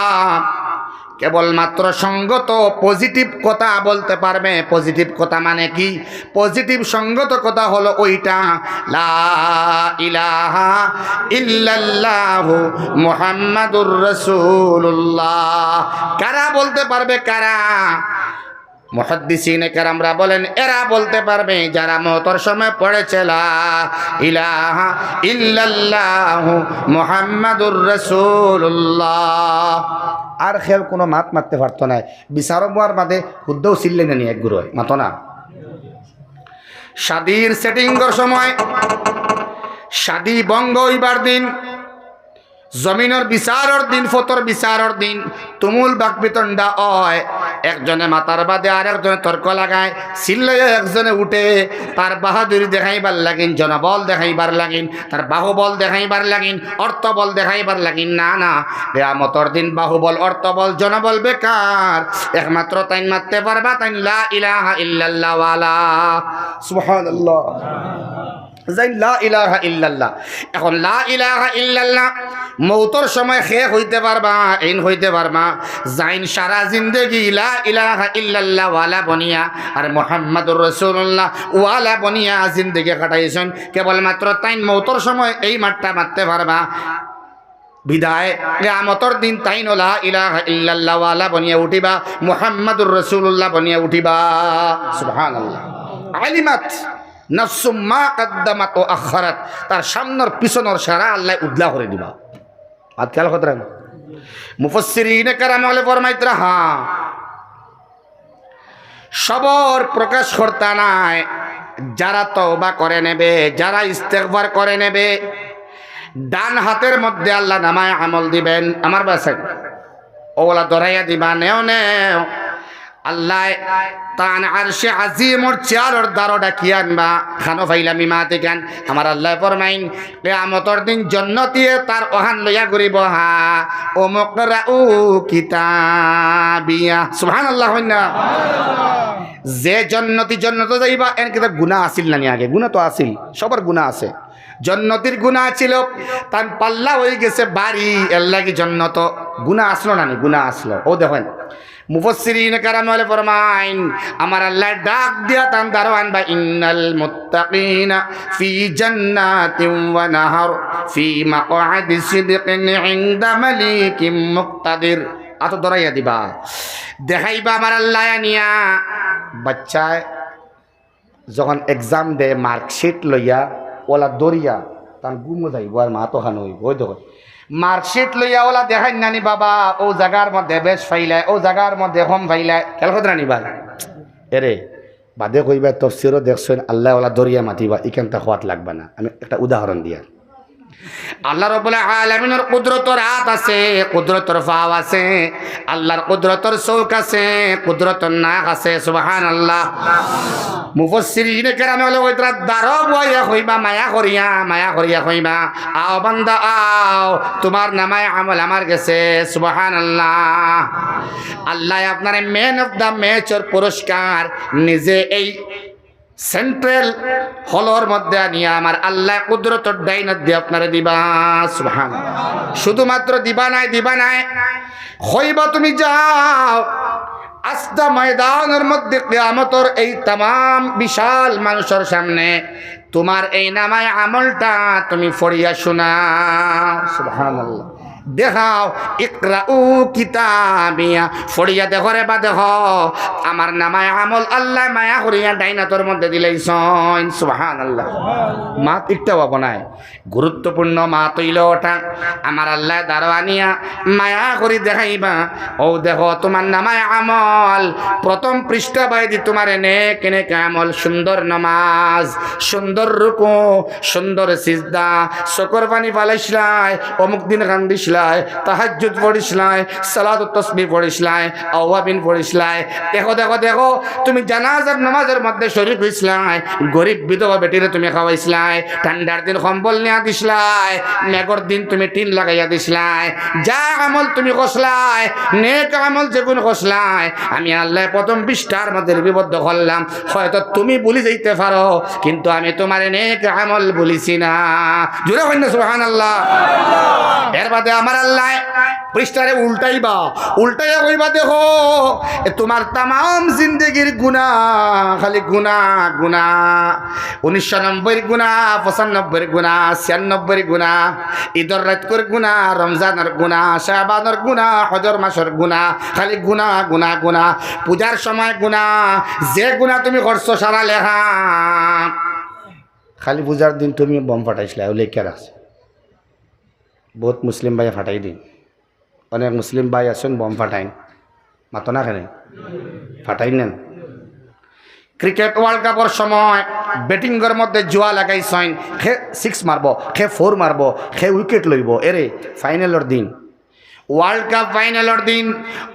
কেবলমাত্র সঙ্গত পজিটিভ কথা বলতে পারবে। পজিটিভ কথা মানে কি? পজিটিভ সঙ্গত কথা হলো ওইটা, "লা ইলাহা ইল্লাল্লাহু মুহাম্মাদুর রাসূলুল্লাহ।" কারা বলতে পারবে, কারা? মুহাদ্দিসিনে কেরামরা বলেন, এরা বলতে পারবে যারা মউতর সময় পড়েছে, "লা ইলাহা ইল্লাল্লাহু মুহাম্মাদুর রাসূলুল্লাহ।" আর কেউ কোনো মাত মাততে পারতো নায়। বিচারো বওয়ার বাদে হুদ্দাও চিল্লাইন না নি এক গুরুয়ে, মাতো না। শাদির সেটিংর সময়, শাদি ভঙ্গ অইবার দিন, জমিনর বিচারর দিন, ফতর বিচারর দিন, তুমুল বাকবিতণ্ডা অয়। একজনে মাতার বাদে আরেকজনে তর্ক লাগায়, চিল্লাইয়া একজনে উঠে, তার বাহাদুরি দেখাইবার লাগিন, জনবল দেখাইবার লাগিন, তার বাহুবল দেখাইবার লাগিন, অর্থবল দেখাইবার লাগিন। না, না, কিয়ামতর দিন বাহুবল, অর্থবল, জনবল বেকার। একমাত্র তাইন মাততে পারবা, তাইন লা ইলাহা ইল্লাল্লাহ ওয়ালা। সুবহানাল্লাহ। যাইন লা ইলাহা ইল্লাল্লাহ। এখন লা ইলাহা ইল্লাল্লাহ মউতর সময় কে কইতে পারবা, এইন কইতে পারবা, যাইন সারা জিন্দেগি লা ইলাহা ইল্লাল্লাহ ওয়ালা বনিয়া আর মুহাম্মাদুর রাসূলুল্লাহ ওয়ালা বনিয়া জিন্দেগি কাটাইছইন, কেবলমাত্র তাইন মউতর সময় এই মাতটা মাততে পারবা। বিদায়, কিয়ামতর দিন তাইনও লা ইলাহা ইল্লাল্লাহ ওয়ালা বনিয়া উঠিবা, মুহাম্মাদুর রাসূলুল্লাহ বনিয়া উঠিবা। সুবহানাল্লাহ। আলিমাত নাফসুম মা কাদ্দামাত ওয়া আখখারাত, তার সামনর পিছনর সারা আল্লায় উদলা করি দিবা। আজকাল কথা মুফাসসিরিনে কেরাম অকলে ফরমাইতরা, হ্যাঁ, সবর প্রকাশ করতা নায়, যারা তওবা করে নেবে, যারা ইস্তেগফার করে নেবে, ডান হাতের মধ্যে আল্লায় নামায়ে আমল দিবেন। আমার বাসায় অউলা ধরাইয়া দিবা, নেও নেও। আল্লায় তান আরশে আজিমর চেয়ারর দ্বারো ডাকিয়া আনবা, খানো ফাইলামি মাতে কেন? আমার আল্লায় ফরমাইন, কিয়ামতর দিন জন্নতিয়ে তার অহান লইয়া ঘুরিব, হা, অমুক রাউ কিতাবিয়া। সুবহানাল্লাহ, অয় না? যে জন্নতি জন্নতো যাইবা, এন কিতা গুনা আছিল না নি আগে? গুনা তো আছিল, সবর গুনা আছে। জন্নতির গুনা আছিল, তান পাল্লা অইগেছে ভারি, এরলাগি জন্নতো গুনা আছলো না নি? গুনা আছলো। অউ দেখইন, মুফাসসিরিনে কেরাম অকলে ফরমাইন, আমার আল্লায় ডাক দিয়া তান দ্বারো আনবা, ইন্নাল মুত্তাকিনা ফি জান্নাতিন ওয়া নাহার, ফি মাকআদি সিদকিন ইনদা মালিকিম মুকতাদির। আতো ধরাইয়া দিবা, দেখাইবা আমার আল্লায় আনিয়া। বাচ্চায় যখন এক্সাম দে, মার্কশিট লইয়া অউলা ধরিয়া, তান ঘুমো যাইবো আর মাতো খানো অইবো। অউ দেখো, মার্কশিট লইয়া অউলা দেখাইন না নি বাবা, অউ জাগার মধ্যে বেশ পাইলায়, অউ জাগার মধ্যে কম পাইলায়, খেয়াল করতা না নি ভাই? এরে, বাদে কইবা তফসিরো দেখছইন, আল্লায় অউলা ধরিয়া মাতিবা, ইখানতা কওয়াত লাগবা না। আমি একটা উদাহরণ দিয়ার। আল্লাহ রাব্বুল আলামিনর কুদরতর আত আছে, কুদরতর পাও আছে, আল্লাহর কুদরতর চউখ আছে, কুদরতর নাক আছে। সুবহানাল্লাহ। মুফাসসিরিনে কেরামে অকলে কইতরা, দ্বারো বওয়াইয়া কইবা, মায়া করিয়া, মায়া করিয়া কইবা, "আও বান্দা আও, তুমার নামায়ে আমল আমার গেছে।" সুবহানাল্লাহ। আল্লায় আপনারে man of the match-র পুরস্কার নিজে এই সেন্ট্রাল হলর মধ্যে আনিয়া আমার আল্লায় কুদরতর ডাইন আত দিয়া আপনারে দিবা। সুবহানাল্লাহ। শুধুমাত্র দিবা নায়, দিবা নায়, কইবা তুমি যাও, আস্তা ময়দানর মধ্যে কিয়ামতর এই তামাম বিশাল মানুষর সামনে তুমার এই নামায়ে আমলটা তুমি পড়িয়া শুনাও। সুবহানাল্লাহ। দেখাও, ইকরাউ কিতাবিয়া, পড়িয়া দেখো রে বা দেখো, আমার নামায় আমল আল্লায় মায়া করিয়া ডাইন আতর মধ্যে দিলাইছইন। সুবহানাল্লাহ। মাত একটা বাবা নাই, গুরুত্বপূর্ণ মাত অইলো ওটা। আমার আল্লায় দারো আনিয়া মায়া করি দেখাইবা, অউ দেখো তুমার নামায় আমল, প্রথম পৃষ্ঠা বাইদি তুমার নেক নেক আমল, সুন্দর নামাজ, সুন্দর রুকু, সুন্দর সিজদা, চকুর পানি ফালাইছলায়, অমুক দিন কান্দিছলায়, তাহাজ্জুদ পড়িছলায়, সালাতুত তাসবিহ পড়িছলায়, আওয়াবিন পড়িছলায়। দেখো, দেখো, দেখো, তুমি জানাজার নামাজর মধ্যে শরিক অইছলায়, গরিব বিধবা বেটিরে তুমি খাওয়াইছলায়, ঠান্ডার দিন কম্বল নিয়া দিছলায়, মেঘর দিন তুমি টিন লাগাইয়া দিছলায়। যা আমল তুমি করছলায়, নেক আমল যেগুন করছলায়, আমি আল্লায় প্রথম পৃষ্ঠার মধ্যে লিপিবদ্ধ করলাম। হয়তো তুমি ভুলি যাইতে পারো, কিন্তু আমি তুমার নেক আমল ভুলিছি না। জোরে কইন না সুবহানাল্লাহ। এর বাদে আমার আল্লায় পৃষ্ঠারে উল্টাইবা, উল্টাইয়া কইবা, দেখো, এ তুমার তামাম জিন্দেগির গুনা, খালি গুনা, গুনা। উনিশশো নব্বইর গুনা, পঁচানব্বইর গুনা, ছিয়ানব্বইর গুনা, ইদর রাইতকুর গুনা, রমজানর গুনা, শাবানর গুনা, হজর মাসর গুনা, খালি গুনা, গুনা, গুনা। পূজার সময় গুনা, যে গুনা তুমি করছো সারা লেখা। খালি পূজার দিন তুমি বোম ফাটাইছলায়, অউ লেখিয়া রাখছে। বউত মুসলিম ভাইয়ে ফাটাই দিন। অনেক মুসলিম ভাই আছইন বোম ফাটাইন, মাতো না কেনে? ফাটাইন না। ক্রিকেট ওয়ার্ল্ড কাপর সময় ব্যাটিংর মধ্যে জুয়া লাগাইছইন, কে সিক্স মারবো, কে ফোর মারবো, কে উইকেট লইবো। এরে, ফাইনালর দিন, ওয়ার্ল্ড কাপ ফাইনালর দিন,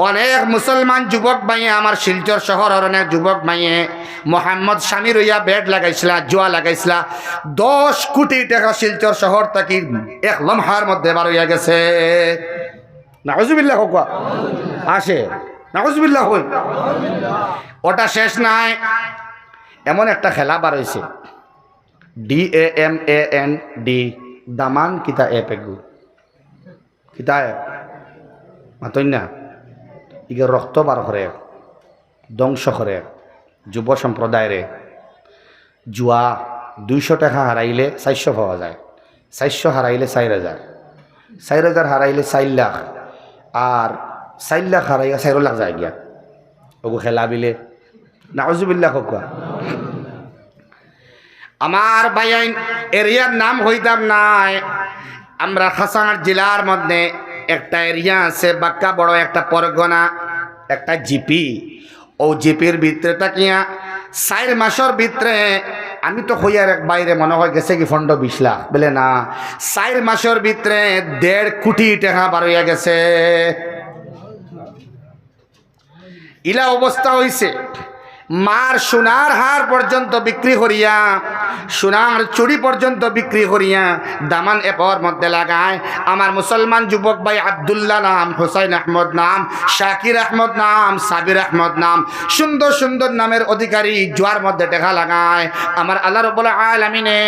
অনেক মুসলমান যুবক ভাইয়ে আমার শিলচর শহরর অনেক যুবক ভাইয়ে মোহাম্মদ শামির অইয়া ব্যাট লাগাইছলা, জুয়া লাগাইছলা, দশ কোটি টেকা শিলচর শহর থাকি এক লমহার মধ্যে বার অইয়া গেছে। নাউজুবিল্লাহ কউক্কা। আছে। নাউজুবিল্লাহ কইন। ওটা শেষ নায়, এমন একটা খেলা বার অইছে, D A M A N D, দামান কিতা অ্যাপ এগু? কিতা অ্যাপ? মাতইন না। ইগে রক্ত বার করে, ধ্বংস করে যুব সম্প্রদায়রে। জুয়া, দুইশো টেকা হারাইলে চাইরশো পাওয়া যায়, চাইরশো হারাইলে চাইর হাজার, চাইর হাজার হারাইলে চাইর লাখ, আর চাইর লাখ হারাইয়া চাইর লাখ যায় গিয়া। ওগু খেলা বিলে। নাউজুবিল্লাহ কউক্কা। আমার ভাইয়াইন, এরিয়ার নাম কইতাম নায়। আমরা কাছাড় জেলার মধ্যে একটা এরিয়া আছে, বাক্কা বড় একটা পরগনা, একটা জিপি। অউ জিপির ভিতরে থাকিয়া চাইর মাসর ভিতরে, আমি তো কইয়ার এক ভাইরে মনে অয় গেছেগি পনরো বিশ লাখ, বলে না, চাইর মাসর ভিতরে দেড় কোটি টেকা বার অইয়া গেছে। ইলা অবস্থা অইছে, মার সোনার হার পর্যন্ত বিক্রি করিয়া, সোনার চুড়ি পর্যন্ত বিক্রি করিয়া দামান অ্যাপর মধ্যে লাগায়। আমার মুসলমান যুবক ভাই আব্দুল্লাহ নাম, হুসাইন আহমদ নাম, শাকির আহমদ নাম, সাবির আহমদ নাম, সুন্দর সুন্দর নামের অধিকারী জুয়ার মধ্যে টেকা লাগায়। আমার আল্লাহ রাব্বুল আলামিনে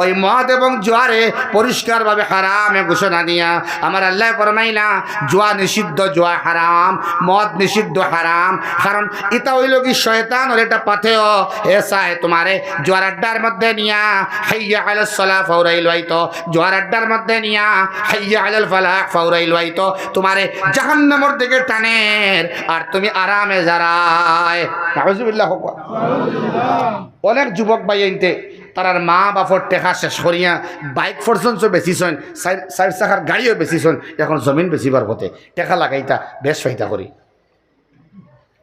ওই মদ এবং জুয়ারে পরিষ্কারভাবে হারামে ঘোষণা দিয়া আমার আল্লায় ফরমাইলা, জুয়া নিষিদ্ধ, জুয়া হারাম, মদ নিষিদ্ধ, হারাম। কারণ ইতা অইলো কি শয়তানর একটা পাথেয়, হে চায় তুমারে জুয়ার আড্ডার মধ্যে নিয়া হাইয়া আলাস সালাহ ফাউরাই লইতো, জুয়ার আড্ডার মধ্যে নিয়া হাইয়া আলাল ফালাহ ফাউরাই লইতো, তুমারে জাহান্নামর দিকে টানের, আর তুমি আরামে যারায়। নাউজুবিল্লাহ কউক্কা। অনেক যুবক ভাইয়াইন্তে তারার মা বাপর টেকা শেষ করিয়া বাইক পর্যন্ত বেচিছইন, চাইর, চাইর চাকার গাড়িও বেচিছইন, এখন জমিন বেচিবার পথে। টেকা লাগাইতা বেশ ফায়দা করি।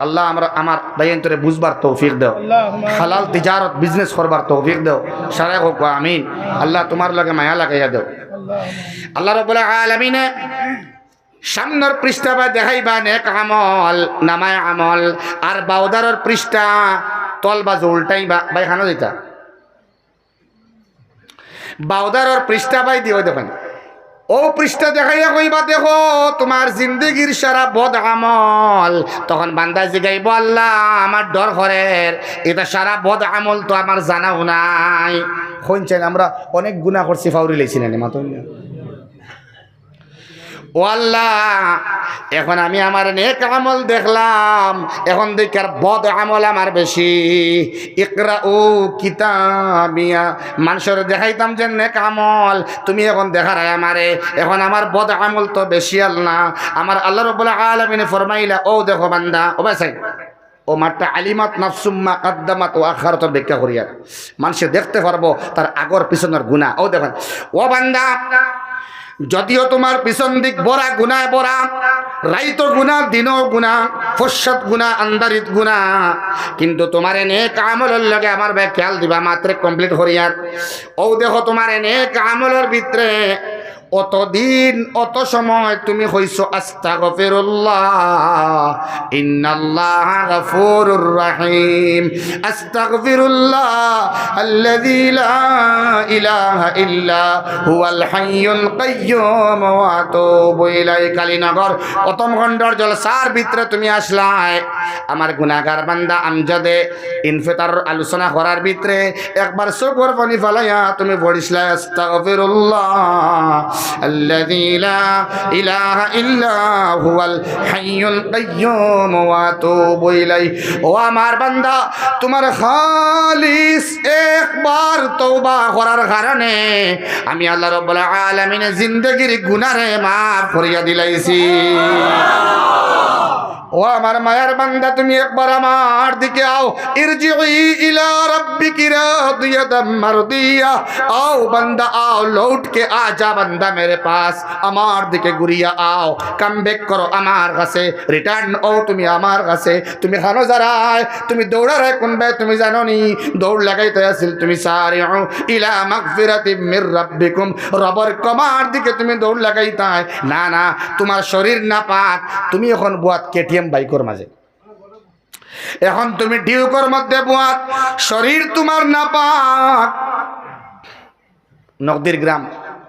আল্লাহ আমরা, আমার ভাইয়াইন্তরে বুঝবার তৌফিক দেও, আল্লাহুম্মা আমিন। হালাল তিজারত, বিজনেস করবার তৌফিক দেও। সারায় কউক্কা আমিন। আল্লাহ তুমার লগে মায়া লাগাইয়া দেও। আল্লাহ রাব্বুল আলামিনে সামনর পৃষ্ঠা বায় দেখাইবা নেক আমল, নামায় আমল, আর বাউদারর পৃষ্ঠা তল বাজু উল্টাইবা, বায় খানো দিতা। বাউদারর পৃষ্ঠা বায় দিও দেখইন। অউ পৃষ্ঠা দেখাইয়া কইবা, দেখো, তুমার জিন্দেগির সারা বদ আমল। তখন বান্দায় জিগাইবো, আল্লাহ, আমার ডর করের, ইতা সারা বদ আমল তো আমার জানাও নাই। কইন চাইন, আমরা অনেক গুনা করছি, ফাউরি লাইছি না নি, মাতইন না। ও আল্লাহ, এখন আমি আমার নেক আমল দেখলাম, এখন দেখার বদ আমল আমার বেশি। ইকরাউ কিতাবিয়া, মানষরে দেখাইতাম যে নেক আমল, তুমি এখন দেখারায় আমারে, এখন আমার বদ আমল তো বেশি আল না। আমার আল্লাহ রাব্বুল আলামিনে ফরমাইলা, ও দেখো বান্দা, ও ভাই সাইড, ও মাত্র আলিমাত নাফসুম মা কাদ্দামাত ওয়া আখারাতর ব্যাখ্যা করিয়ার। মানষে দেখতে পারবো তার আগর পিছনর গুনা। ও দেখেন, ও বান্দা, যদিও তুমার পিছন দিক ভরা গুনায় ভরা, রাইতো গুনা, দিনো গুনা, ফসত গুনা, আন্দারিত গুনা, কিন্তু তুমার নেক আমলর লগে আমার ভাই খেয়াল দিবা, মাত্রে complete করিয়ার। ও দেখো, তুমার নেক আমলর ভিতরে অতদিন, অত সময় তুমি কইছো, "আস্তাগফিরুল্লাহ, ইন্নাল্লাহা গাফুরুর রাহিম, আস্তাগফিরুল্লাহ আল্লাযী লা ইলাহা ইল্লা হুয়াল হাইয়ুল কাইয়্যুম ওয়া আতুবু ইলাইহি।" কালীনগর প্রথম খণ্ডর জলসার ভিতরে তুমি আসলায়, আমার গুনাহগার বান্দা আমজদে ইনফিতারর আলোচনা করার ভিতরে একবার চকুর পানি ফালাইয়া তুমি পড়ছিলায়, "আস্তাগফিরুল্লাহ আল্লাযী লা ইলাহা ইল্লা হুয়াল হাইয়ুল কাইয়্যুম ওয়া আতুবু ইলাইহি।" ও আমার বান্দা, তুমার খালিস একবার তওবা করার কারণে আমি আল্লাহ রাব্বুল আলামিনে জিন্দেগির গুনারে মাফ করিয়া দিলাইছি। ও আমার মায়ার বান্দা, তুমি একবার আমার দিকে আও। ইরজিই ইলা রাব্বিকি রাদিয়াতাম মারদিয়া। আও বান্দা, আও, লৌট কে আ যা বান্দা মেরে পাস, আমার দিকে ঘুরিয়া আও, কাম ব্যাক করো আমার কাছে, রিটার্ন অও তুমি আমার কাছে। তুমি খানো যারায়, তুমি দৌড়ারায় কোন বায় তুমি জানো নি? দৌড় লাগাইতে আছিল তুমি, সারিউ ইলা মাগফিরাতিম মির রাব্বিকুম, রবর ক্ষমার দিকে তুমি দৌড় লাগাইতায়। না, না, তুমার শরীর নাপাক, তুমি এখন বওয়াত কেটিএম বাইকর মাঝে, এখন তুমি ডিউকর মধ্যে বওয়াত, শরীর তুমার নাপাক। নকদির গ্রাম,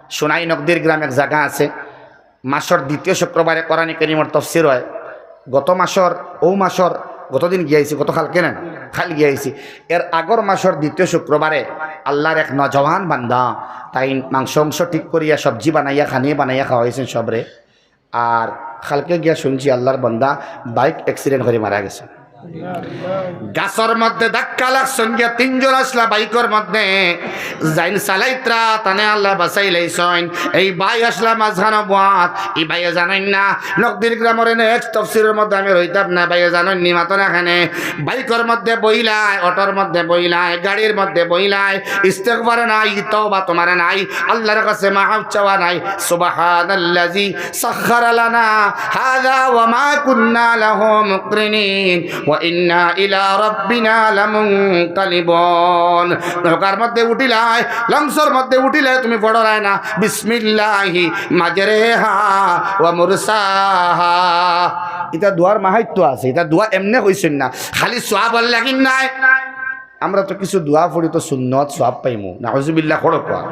সোনাই নকদির গ্রাম এক জাগা আছে, মাসর দ্বিতীয় শুক্রবারে কোরআনে করিমর তফসির অয়। গত মাসর, অউ মাসর, গত দিন গিয়া আইছি, গত কালকে না, কাইল গিয়া আইছি। এর আগর মাসর দ্বিতীয় শুক্রবারে আল্লাহর এক নওজোয়ান বান্দা, তাইন মাংস উংস ঠিক করিয়া, সবজি বানাইয়া, খানি বানাইয়া খাওয়াইছইন সবরে। আর কালকে গিয়া শুনছি আল্লাহর বান্দা বাইক অ্যাক্সিডেন্ট করি মারা গেছে। গাছর মধ্যে ধাক্কা লাগছইন গিয়া, তিনজন আছলা বাইকর মধ্যে, যাইন চালাইত্রা, তানে আল্লায় বাচাইলাইছইন। এই ভাই আছলা মাঝখানো বওয়াত, ই ভাইয়ে জানইন না, নকদির গ্রামর এনে এক তফসিরর মধ্যে আমি রইতাম না, ভাইয়ে জানইন নি, মাতো না কেনে। বাইকর মধ্যে বইলায়, অটোর মধ্যে বইলায়, গাড়ির মধ্যে বইলায়, ইস্তেগফার নাই, তওবা তুমার নাই, আল্লাহর কাছে মাফ চাওয়া নাই। সুবহানাল্লাযী সাখখারা লানা হাযা ওয়া মা কুন্না লাহু মুকরিনিন ওয়া ইন্না ইলা রাব্বিনা লামুনকালিবুন। নৌকার মধ্যে উঠিলায়, লঞ্চর মধ্যে উঠিলায়, তুমি পড়রায় না, বিসমিল্লাহি মাজরেহা ওয়া মুরসাহা। ইতা দোয়ার মাহাত্ম্য আছে, ইতা দোয়া এমনে কইছইন না, খালি সওয়াবর লাগি নায়। আমরা তো কিছু দোয়া পড়ি তো সুন্নত সওয়াব পাইমু, নাউজুবিল্লাহ, পড়ো কওয়া।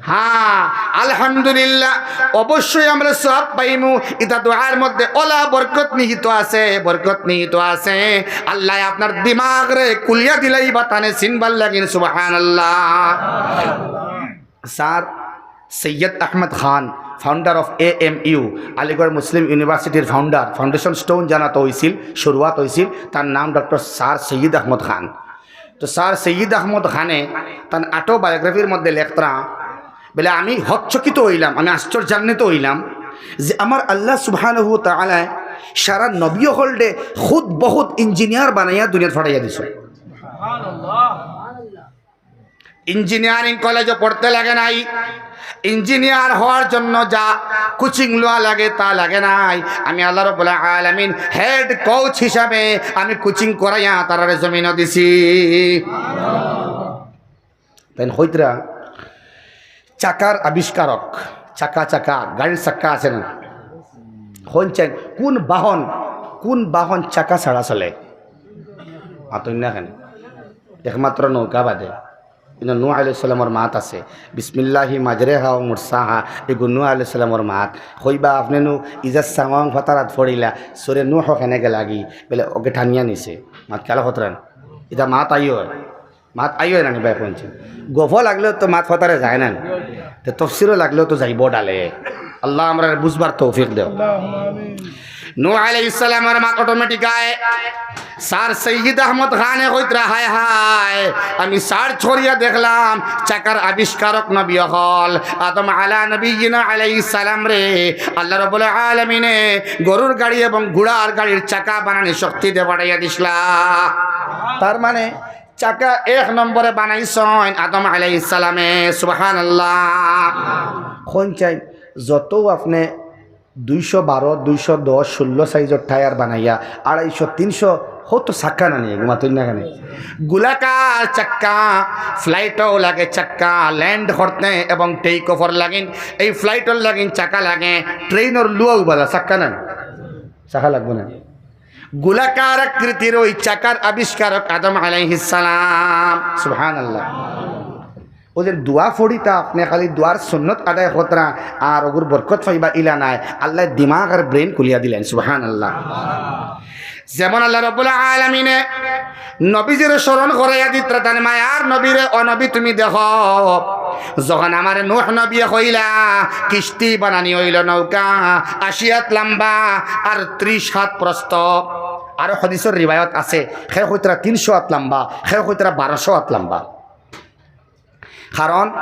হ্যাঁ, আলহামদুলিল্লাহ, অবশ্যই আমরা সওয়াব পাইমু। ইতা দোয়ার মধ্যে অলা বরকত নিহিত আছে, বরকত নিহিত আছে। আল্লায় আপনার দিমাগরে খুলিয়া দিলাইবা তানে চিনবার লাগিন, সুবহানাল্লাহ। Sir Syed Ahmad Khan, founder of A M U, Aligarh Muslim ইউনিভার্সিটির founder, foundation stone যানাত অইছিল, শুরুয়াত অইছিল, তার নাম ডক্টর স্যার সৈয়দ আহমদ খান। তো স্যার সৈয়দ আহমদ খানে তান অটোবায়োগ্রাফির মধ্যে লেখরা, বলে, "আমি হচ্চকিত অইলাম, আমি আশ্চর্যান্বিত অইলাম যে আমার আল্লাহ সুবহানাহু ওয়া তাআলায় সারা নবী অকলরে খুদ বখুদ ইঞ্জিনিয়ার বানাইয়া দুনিয়াত ফাটাইয়া দিছইন।" ইঞ্জিনিয়ারিং কলেজো পড়তে লাগে নাই, ইঞ্জিনিয়ার হওয়ার জন্য যা কোচিং লওয়া লাগে তা লাগে নাই। আমি আল্লাহ রাব্বুল আলামিন হেড কোচ হিসাবে আমি কোচিং করাইয়া তারারে জমিনো দিছি। তাইন কইতরা চাকার আবিষ্কারক, চাকা, চাকা, গাড়ির চাক্কা আছে না? কইন চাইন, কোন বাহন, কোন বাহন চাকা ছাড়া চলে? মাতইন না কেনে? একমাত্র নৌকা বাদে। কিন্তু নূহ আলাইহিস সালামর মাত আছে, "বিসমিল্লাহি মাজরেহা ওয়া মুরসাহা", এগু নূহ আলাইহিস সালামর মাত। কইবা আপনে নু ইজা সামাউন ফাতারাত পড়িলা, সূরা নূহ কেনে গেলাগি? বলে, "ওকে টানিয়া নিছে।" মাত খেয়াল করতরা না? ইতা মাত আইও, মাত আইও না নি ভাই, কইন চাইন। গফ লাগলেও তো মাত ফাতারে যায় না নি? তো তফসিরও লাগলেও তো যাইবো ডালে। আল্লাহ আমরারে বুঝবার তৌফিক দেও। নূহ আলাইহিস সালামর মাত অটোমেটিক আয়। স্যার সৈয়দ আহমদ খানে কইতরা, "হায় হায়, আমি সার্চ করিয়া দেখলাম, চাকার আবিষ্কারক নবী অকল আদম আলা নবিয়িনা আলাইহিস সালামরে আল্লাহ রাব্বুল আলামিনে গরুর গাড়ি এবং ঘোড়ার গাড়ির চাকা বানানি শক্তি দিয়া পাঠাইয়া দিছলা।" তার মানে চাকা এক নম্বরে বানাইছইন আদম আলাইহিস সালামে। সুবহানাল্লাহ। কইন চাই, যত আপনে দুইশো বারো, দুইশো দশ, ষোলো সাইজর টায়ার বানাইয়া আড়াইশো, তিনশো, হয়তো চাক্কা না নিয়ে ঘুমাতইন না কেনে? গোলাকার চাক্কা, ফ্লাইটও লাগে চাক্কা, ল্যান্ড করতে এবং টেক অফর লাগিন, এই ফ্লাইটর লাগিন চাকা লাগে, ট্রেনর লুয়াও বালা চাক্কা না, চাকা লাগবো না। গোলাকার আকৃতির ওই চাকার আবিষ্কারক আদম আলাইহিস সালাম। সুবহানাল্লাহ। ও যে দোয়া পড়িতা, আপনে খালি দোয়ার সুন্নত আদায় করতরা, আর ওগুর বরকত পাইবা ইলা নায়। আল্লায় দিমাগ আর ব্রেন খুলিয়া দিলাইন। সুবহানাল্লাহ। যেমন আল্লাহ রাব্বুল আলামিনে নবীজিরে স্মরণ করাইয়া দিতরা, তান মায়ার নবীরে, "ও নবী, তুমি দেখো, যখন আমারে নূহ নবীয়ে কইলা, কিস্তি বানানি অইলো নৌকা, আশি হাত লম্বা আর ত্রিশ হাত প্রস্থ।" আরো হাদিসর রিওয়ায়াত আছে, কেউ কইতরা তিনশো হাত লম্বা, কেউ কইতরা বারোশো হাত লম্বা। কারণ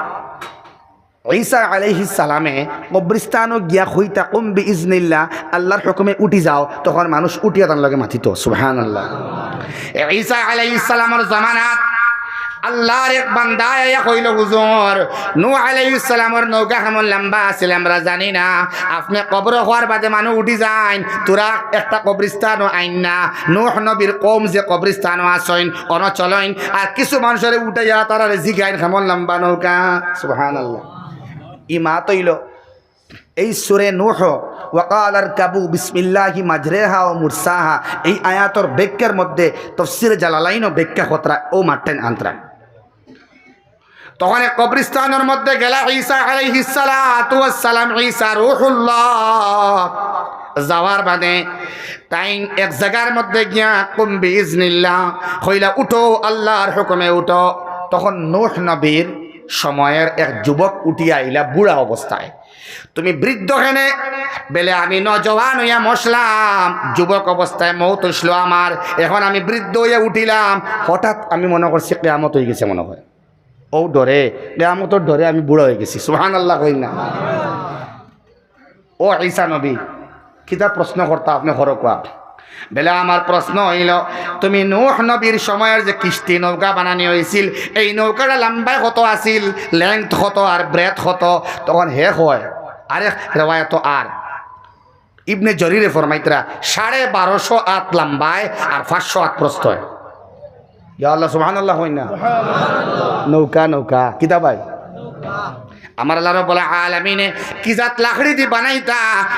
ঈসা আলাইহিস সালামে কবরিস্তানো গিয়া কইতা, "কুম বিইজনিল্লাহ, আল্লাহর হুকুমে উঠি যাও", তখন মানুষ উঠিয়া তান লগে মাতিত। সুবহানাল্লাহ। ঈসা আলাইহিস সালামর জমানাত আল্লাহর এক বান্দায় আইয়া কইল, "হুজুর, নূহ আলাইহিস সালামর নৌকা কেমন লম্বা আছিল আমরা জানি না, আপনে কবর হওয়ার বাদে মানুষ উঠি যাইন, তোরা একটা কবরিস্তানও আইন না, নূহ নবীর কওম যে কবরিস্তানও আছইন, অনো চলইন, আর কিছু মানুষরে উঠাইয়া তারারে জিগাইন কেমন লম্বা নৌকা।" সুবহানাল্লাহ। ই মাত অইল, এই সূরা নূহ, "ওয়াকাল আরকাবু বিসমিল্লাহি মাজরেহা ওয়া মুরসাহা", এই আয়াতর ব্যাখ্যার মধ্যে তফসিরে জালালাইনও ব্যাখ্যা করতরা, ও মাতটাইন আনতরা। তখন এক কবরিস্তানর মধ্যে গেলা ঈসা আলাইহিস সালাতু ওয়াস সালাম, ঈসা রূহুল্লাহ। যাওয়ার বাদে তাইন এক জাগার মধ্যে গিয়া, "কুম বিইজনিল্লাহ", কইলা, "উঠো, আল্লাহর হুকুমে উঠো।" তখন নূহ নবীর সময়ের এক যুবক উঠিয়া আইলা বুড়া অবস্থায়। "তুমি বৃদ্ধ কেনে?" বেলে, "আমি নজওয়ান অইয়া মরছলাম, যুবক অবস্থায় মউত অইছলো আমার, এখন আমি বৃদ্ধ অইয়া উঠিলাম, হঠাৎ আমি মনো করছি কিয়ামত অইগেছে মনো অয়।" ও ডরে, কিয়ামতর ডরে আমি বুড়া অইগেছি। সুবহানাল্লাহ কইন না। ও ঈসা নবী, কিতা প্রশ্ন করতা আপনে করো কোয়া। বেলে, "আমার প্রশ্ন অইল, তুমি নূহ নবীর সময়ের যে কিস্তি নৌকা বানানি অইছিল, এই নৌকাটা লম্বায় কত আছিল, লেংথ কত আর ব্রেথ কত?" তখন হে কয়, আরেক রেওয়ায়ত আর ইবনে জরিরে ফরমাইতরা, সাড়ে বারোশো আত লম্বায় আর পাঁচশো আত প্রস্থয়। ইয়া আল্লাহ, সুবহানাল্লাহ কইন না। নৌকা, নৌকা, কিতা ভাই? আমার আল্লাহ রাব্বুল আলামিনে কি জাত লাকড়ি দি বানাইতা,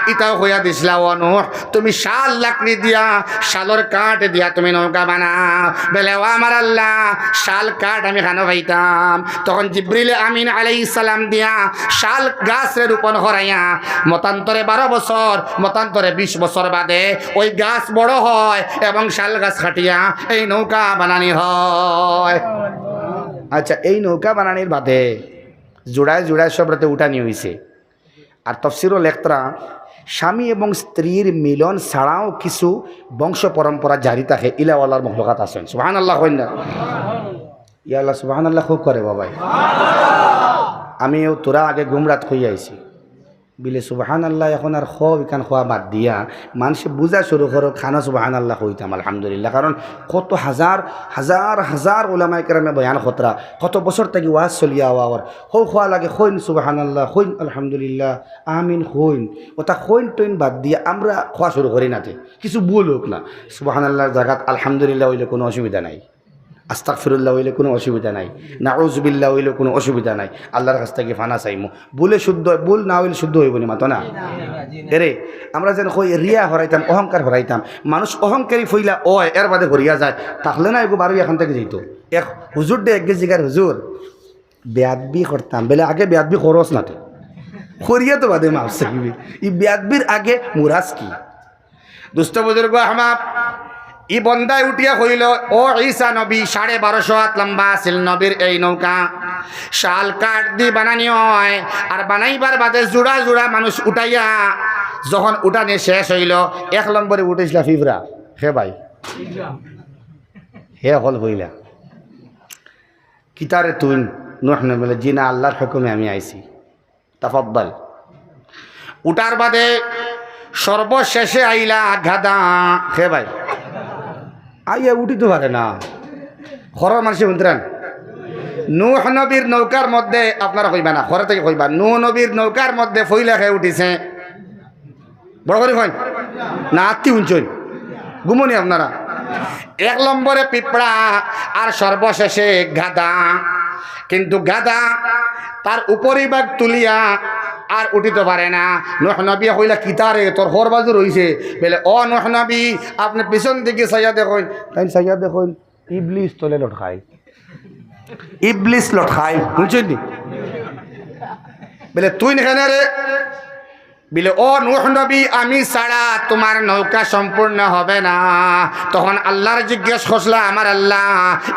ইতাও কইয়া দিছলা, "ও নূহ, তুমি শাল লাকড়ি দিয়া, শালর কাঠ দিয়া তুমি নৌকা বানাও।" বেলে, "ও আমার আল্লাহ, শাল কাঠ আমি কানো পাইতাম?" তখন জিব্রিল আমিন আলাইহিস সালাম দিয়া শাল গাছরে রোপণ করাইয়া মতান্তরে বারো বছর, মতান্তরে বিশ বছর বাদে ওই গাছ বড় হয় এবং শাল গাছ কাটিয়া এই নৌকা বানানি হয়। আচ্ছা, এই নৌকা বানানির বাদে জোড়ায় জোড়ায় সবরাতে উঠানি অইছে। আর তফসিরও লেখতরা, স্বামী এবং স্ত্রীর মিলন ছাড়াও কিছু বংশ পরম্পরা জারি থাকে, ইলাওয়ালার মখলুকাত আছইন। সুবহানাল্লাহ কইন না। ইয়া আল্লাহ, সুবহানাল্লাহ খুব করে বাবাই। আমিও তোরা আগে গুমরাত কইয়া আইছি। বিলে সুবহানাল্লাহ এখন আর কও, ইখান কওয়া বাদ দিয়া, মানষে বুঝা শুরু করো, খানো সুবহানাল্লাহ কইতাম, আলহামদুলিল্লাহ। কারণ কত হাজার, হাজার, হাজার উলামায়ে কেরামে বয়ান করতরা, কত বছর থাকি ওয়াজ চলিয়া আওয়ার, হউ কওয়া লাগে, কইন সুবহানাল্লাহ, কইন আলহামদুলিল্লাহ, আমিন কইন, ওটা কইন টইন বাদ দিয়া আমরা কওয়া শুরু করি না তে। কিছু ভুল হোক না, সুবহানাল্লাহর জাগাত আলহামদুলিল্লাহ অইলে কোনো অসুবিধা নাই, আস্তাগফিরুল্লাহ অইলে কোনো অসুবিধা নাই, নাউজুবিল্লাহ অইলে কোনো অসুবিধা নাই, আল্লাহর কাছ থাকি ফানা চাইমু। ভুলে শুদ্ধ, ভুল না অইলে শুদ্ধ অইবো নি, মাতো না? এরে, আমরা যেন কই রিয়া হরাইতাম, অহংকার হরাইতাম, মানুষ অহংকারী ফইলা অয়, এর বাদে হরিয়া যায়, থাকলে না এগু বারো এখান থাকি যাইতো। এক হুজুররে একগে জিগার, "হুজুর, বেয়াদবি করতাম।" বেলে, "আগে বেয়াদবি করস না তে, করিয়া তো বাদে মাফ চাইবি, ই বেয়াদবির আগে মুরাস কি?" দোস্ত বুজুর্গ আহবাব, ই বন্দায় উঠিয়া কইল, "ও ঈসা নবী, সাড়ে বারোশো আত লম্বা আছিল নবীর এই নৌকা।" শাল কাঠ দি বানানি অয়, আর বানাইবার বাদে জুড়া জুড়া মানুষ উঠাইয়া যখন উঠানি শেষ অইলো, এক নম্বরে উঠিছলা ফিফরা। হে ভাই, হে অকল কইলা, "কিতারে তুইন?" নূহ নবী বলে, "জি না, আল্লার হুকুমে আমি আইছি।" তাফাদ্দাল। উঠার বাদে সর্বশেষে আইলা গাধা। হে ভাই, আইয়া উঠিতো পারে না। ঘরর মানষে হুনতরা না। নূহ নবীর নৌকার মধ্যে, আপনারা কইবা না, ঘরে থাকি কইবা, নূহ নবীর নৌকার মধ্যে ফইলা কে উঠিছে? বড় করি কইন না, আত্তি হুনছইন, ঘুমোনি আপনারা। এক নম্বরে পিঁপড়া, আর সর্বশেষে গাধা। কিন্তু গাধা তার উপরিভাগ তুলিয়া আর উঠিতো পারে না। নূহ নবীয়ে কইলা, "কিতারে, তোর হর বাজু রইছে?" বলে, "ও নূহ নবী, আপনে পিছন দিকে চাইয়া দেখইন।" তাইন চাইয়া দেখইন, ইবলিস তলে লটকাই, ইবলিস লটকাই, হুনছইন নি? বলে, "তুইন কেনে রে?" বলে, "ও নূহ নবী, আমি ছাড়া তোমার নৌকা সম্পূর্ণ হবে না।" তখন আল্লারে জিজ্ঞেস করছলা, "আমার আল্লা,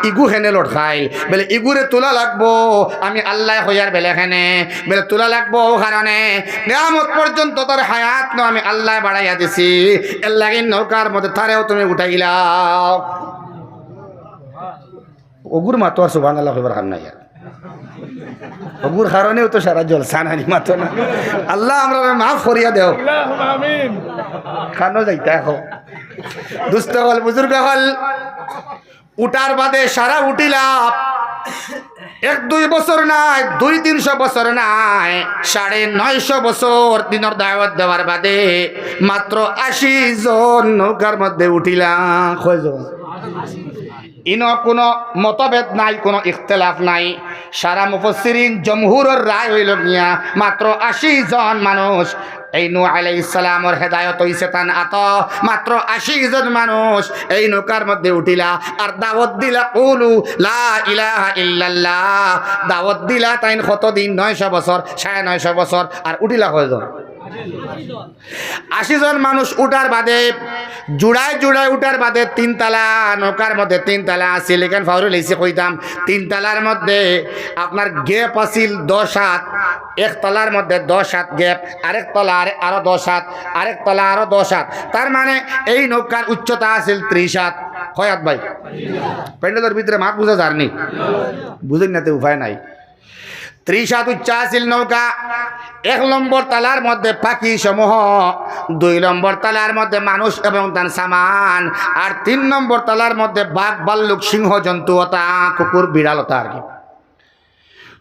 ইগু কেনে লটকাইল?" বলে, "ইগুরে তুলা লাগবো, আমি আল্লায় কইয়ার বেলে কেনে।" বলে, "তুলা লাগবো অউ কারণে, কিয়ামত পর্যন্ত তার হায়াত নু আমি আল্লায় বাড়াইয়া দিছি, এরলাগি নৌকার মধ্যে তারেও তুমি উঠাইলাও।" অগুর মাতো আর সুবহানাল্লাহ কইবার কাম নাই আর। অগুর কারণেউ তো সারা জলসা নানি মাতো না। আল্লা আমরারে মাফ করিয়া দেও। আল্লাহুম্মা আমিন। কানো যাইতা অখন? দুস্ত অকল, বুজুর্গ অকল, উঠার বাদে সারা উঠিলা। এক দুই বছর নায়, দুই তিনশো বছর নায়, সাড়ে নয়শো বছর দিনর দাওয়াত দেওয়ার বাদে মাত্র আশি জন নৌকার মধ্যে উঠিলা। কয়জন? ইনো কোনো মতভেদ নাই, কোনো ইখতিলাফ নাই। সারা মুফাসসিরিন জমহুরর রায় অইলো গিয়া মাত্র আশি জন মানুষ। এই নূহ আলাইহিস সালামর হেদায়ত অইছে তান আতো। মাত্র আশি জন মানুষ এই নৌকার মধ্যে উঠিলা আর দাওয়াত দিলা, "কুলু লা ইলাহা ইল্লাল্লাহ।" দাওয়াত দিলা তাইন কতদিন? নয়শো বছর, সাড়ে নয়শো বছর। আর উঠিলা কয়জন? আশি জন মানুষ উঠার বাদে, জুড়ায় জুড়ায় উঠার বাদে তিন তালা, নৌকার মধ্যে তিন তালা আছিল, ইখান ফাউরি লাইছি কইতাম। তিন তালার মধ্যে আপনার gap আছিল দশ হাত, এক তালার মধ্যে দশ হাত gap, আরেক তালা আরে-, আরো দশ হাত, আরেক তালা আরো দশ হাত। তার মানে এই নৌকার উচ্চতা আছিল ত্রিশ হাত। কয় হাত ভাই? প্যান্ডেলর ভিতরে মাত বুঝা যারনি? বুঝইন না তে উপায় নাই। ত্রিশ হাত উচ্চা আছিল নৌকা। এক নম্বর তালার মধ্যে পাখি সমূহ, দুই নম্বর তালার মধ্যে মানুষ এবং তান সামান, আর তিন নম্বর তালার মধ্যে বাঘ, ভাল্লুক, সিংহ জন্তু অতা, কুকুর, বিড়াল অতা আর কি।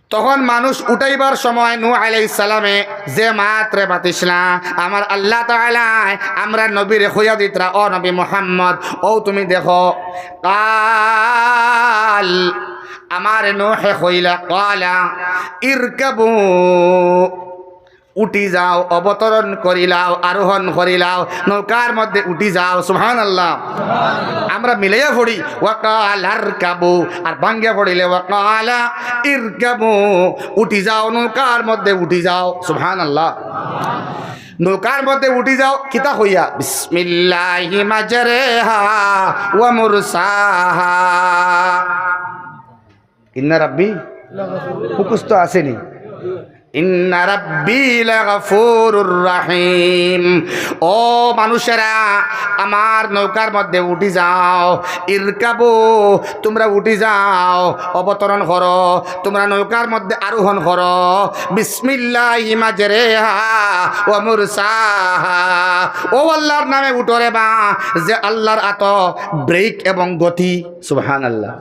তখন মানুষ উঠাইবার সময় নূহ আলাইহিস সালামে যে মাতরে মাতিছলা, আমার আল্লাহ তাআলায় আমরার নবীরে কইয়া দিতরা, "ও নবী মুহাম্মদ, অউ তুমি দেখো।" কাল, আমার নূহে কইলা, "কালা ইরকাবু, উঠি যাও, অবতরণ করিলাও, আরোহণ করিলাও, নৌকার মধ্যে উঠি যাও।" সুবহানাল্লাহ। আমরা মিলাইয়া পড়ি, "ওয়া কালা ইরকাবু", আর ভাঙ্গিয়া পড়িলে, "ওয়া কালা ইরকাবু, উঠি যাও, নৌকার মধ্যে উঠি যাও।" সুবহানাল্লাহ। নৌকার মধ্যে উঠি যাও, কিতা কইয়া? "বিসমিল্লাহি মাজরেহা ওয়া মুরসাহা।" ইন্না রাব্বি মুখস্থ আছেনি? "ইন্না রাব্বি লাগাফুরুর রাহিম।" ও মানুষেরা, আমার নৌকার মধ্যে উঠি যাও, ইরকাবু, তোমরা উঠি যাও, অবতরণ করো, তোমরা নৌকার মধ্যে আরোহণ করো। বিসমিল্লাহি মাজরেহা ওয়া মুরসাহা। ও আল্লাহর নামে উঠো রে বা, যে আল্লাহর আতো ব্রেক এবং গতি। সুবহানাল্লাহ।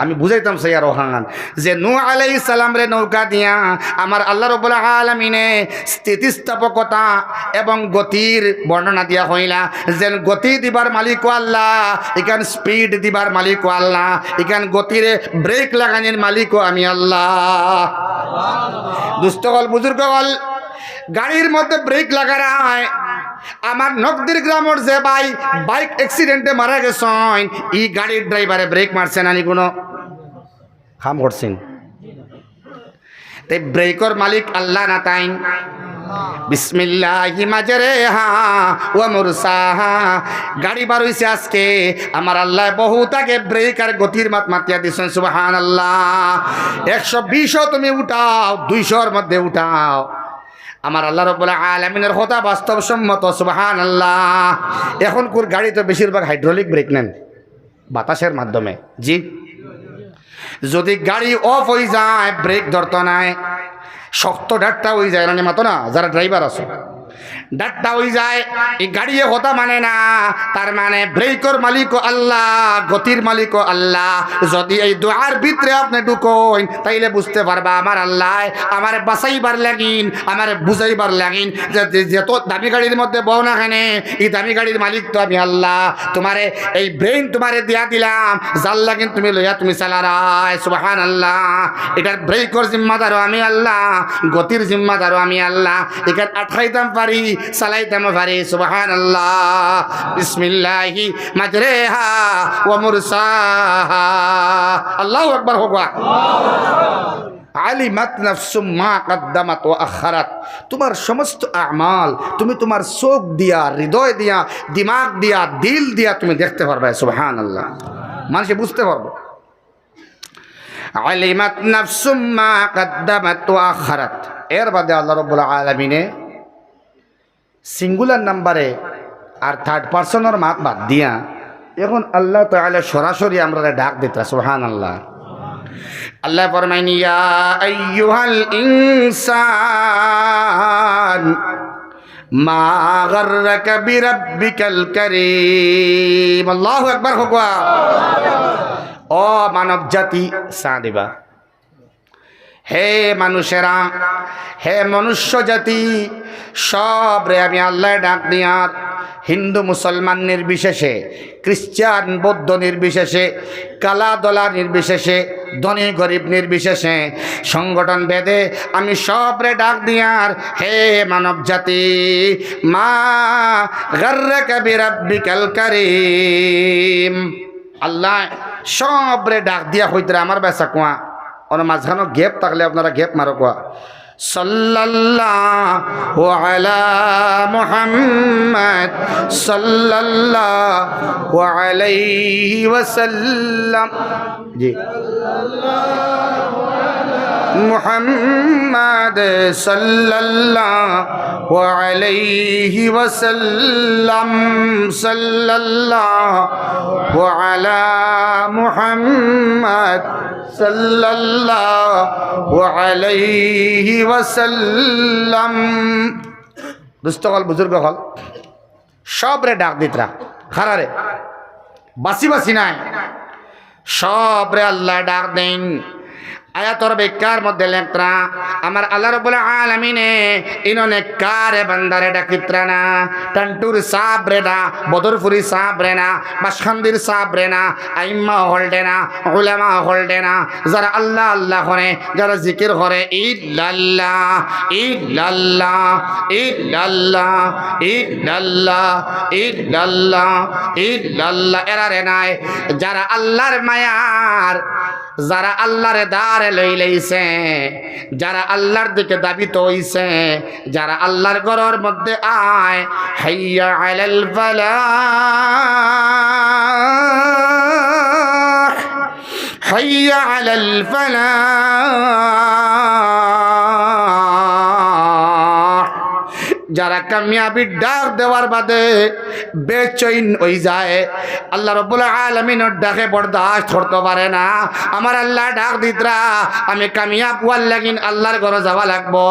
আমি বুঝাইতাম চাই আর অখান, যে নূহ আলাইহিস সালামরে নৌকা দিয়া আমার আল্লাহ রাব্বুল আলামিনে স্থিতিস্থাপকতা এবং গতির বর্ণনা দিয়া কইলা, যেন গতি দিবার মালিকও আল্লাহ, ইখান স্পিড দিবার মালিকও আল্লাহ, ইখান গতিরে ব্রেক লাগানির মালিকও আমি আল্লাহ। দুস্ত অকল, বুজুর্গ অকল, গাড়ির মধ্যে ব্রেক লাগারায়। আমার নকদির গ্রামর যে ভাই বাইক অ্যাক্সিডেন্টে মারা গেছইন, ই গাড়ির ড্রাইভারে ব্রেক মারছে না নি কোনো? কাম করছইন। তে ব্রেকর মালিক আল্লাহ না তাইন? বিসমিল্লাহি মাজরেহা ওয়া মুরসাহা। গাড়ি বার অইছে আজকে, আমার আল্লায় বহুত আগে ব্রেক আর গতির মাত মাতিয়া দিছইন। সুবহানাল্লাহ। একশো বিশও তুমি উঠাও, দুইশোর মধ্যে উঠাও, আমার আল্লাহ রাব্বুল আলামিনের কথা বাস্তবসম্মত। সুবহানাল্লাহ। এখনকুর গাড়ি তো বেশিরভাগ হাইড্রোলিক ব্রেক নেন, বাতাসের মাধ্যমে। জি, যদি গাড়ি অফ অই যায়, ব্রেক ধরতো নায়, শক্ত ডাট্টা অই যায়, মানে মাতো না, যারা ড্রাইভার আছে, ডাট্টা অই যায়, এই গাড়িয়ে কথা মানে না, তার মানে ব্রেকর মালিকও আল্লাহ, গতির মালিকও আল্লাহ। যদি এই দোয়ার ভিতরে আপনে ঢুকইন, তাইলে বুঝতে পারবা আমার আল্লায় আমারে বাঁচাইবার লাগিন, আমারে বুঝাইবার লাগিন যে, যে, যত দামি গাড়ির মধ্যে বও না কেনে, এই দামি গাড়ির মালিক তো আমি আল্লাহ। তোমারে এই ব্রেইন তোমারে দিয়া দিলাম, যার লাগিন তুমি লইয়া তুমি চালারায়। সুবহানাল্লাহ। এটার ব্রেকর জিম্মাদারও আমি আল্লাহ, গতির জিম্মাদারও আমি আল্লাহ। এখান আটকাইতাম পারি, চালাইতাম পারি। সুবহানাল্লাহ। বিসমিল্লাহি মাজরেহা ওয়া মুরসাহা। আল্লাহু আকবার হোক। আলিমাত নাফসুম মা কাদ্দামাত ওয়া আখারাত। তোমার সমস্ত আমাল তুমি তোমার চোখ দিয়া, হৃদয় দিয়া, দিমাগ দিয়া, দিল দিয়া তুমি দেখতে পারবে। সুবহানাল্লাহ। মানুষে বুঝতে পারবো। আলিমাত নাফসুম মা কাদ্দামাত ওয়া আখারাত। এর বাদে আল্লাহ রাব্বুল আলামিনে সিঙ্গুলার নাম্বারে আর থার্ড পারসনর মাত বাদ দিয়া এখন আল্লাহ তাআলা সরাসরি আমরারে ডাক দিতরা। সুবহানাল্লাহ। আল্লায় ফরমাইন, ইয়া আইয়ুহাল ইনসান মা গাররাকা বিরাব্বিকাল কারীম। আল্লাহু আকবার হোক। ও মানব জাতি, চা দিবা। হে মানুষেরা, হে মনুষ্য জাতি, সবরে আমি আল্লায় ডাক দিয়ার, হিন্দু মুসলমান নির্বিশেষে, খ্রিস্টান বৌদ্ধ নির্বিশেষে, কালা ধলা নির্বিশেষে, ধনী গরিব নির্বিশেষে, সংগঠন ভেদে আমি সবরে ডাক দিয়ার, হে মানব জাতি, মা গাররাকা বিরাব্বিকাল কারীম। আল্লায় সবরে ডাক দিয়া কইতরা, আমার বেসা কুয়া, অনো মাঝখানো গ্যাপ থাকলে আপনারা গ্যাপ মারো কুয়া। সাল্লাল্লাহু আলা মুহাম্মাদ সাল্লাল্লাহু আলাইহি ওয়াসাল্লাম। জি। মুহাম্মাদ সাল্লাল্লাহু আলাইহি ওয়াসাল্লাম, সাল্লাল্লাহু আলা মুহাম্মাদ সাল্লাল্লাহু আলাইহি ওয়াসাল্লাম। দোস্ত অকল, বুজুর্গ অকল, সবরে ডাক দিতরা, খারারে, বাসি বাসি নাই, সবরে আল্লায় ডাক দেইন। আয়াতর ব্যাখ্যার মধ্যে লেখরা, আমার আল্লাহ রাব্বুল আলামিনে ইনো নেককারে বান্দারে ডাকিতরা না, টান্টুর সাবরে না, বদরপুরি সাবরে না, বাসখান্দির সাবরে না, আইম্মা অকলরে না, উলামা অকলরে না, যারা আল্লাহ আল্লাহ করে, যারা জিকির করে, ইল্লাল্লাহ, ইল্লাল্লাহ, ইল্লাল্লাহ, ইল্লাল্লাহ, ইল্লাল্লাহ, ইল্লাল্লাহ, এরারে নায়। যারা আল্লাহর মায়ার, যারা আল্লাহরে দারে লইলাইছে, যারা আল্লাহর দিকে ধাবিত অইছে, যারা আল্লাহর ঘরর মধ্যে আয়, হাইয়া আলাল ফালাহ, হাইয়া আলাল ফালাহ। যারা কামিয়াবির ডাক দেওয়ার বাদে বেচইন অই যায়, আল্লাহ রাব্বুল আলামিনর ডাকে বরদাস্ত করতো পারে না। আমার আল্লায় ডাক দিতরা, আমি কামিয়াব অওয়ার লাগিন আল্লাহর ঘরো যাওয়া লাগবো।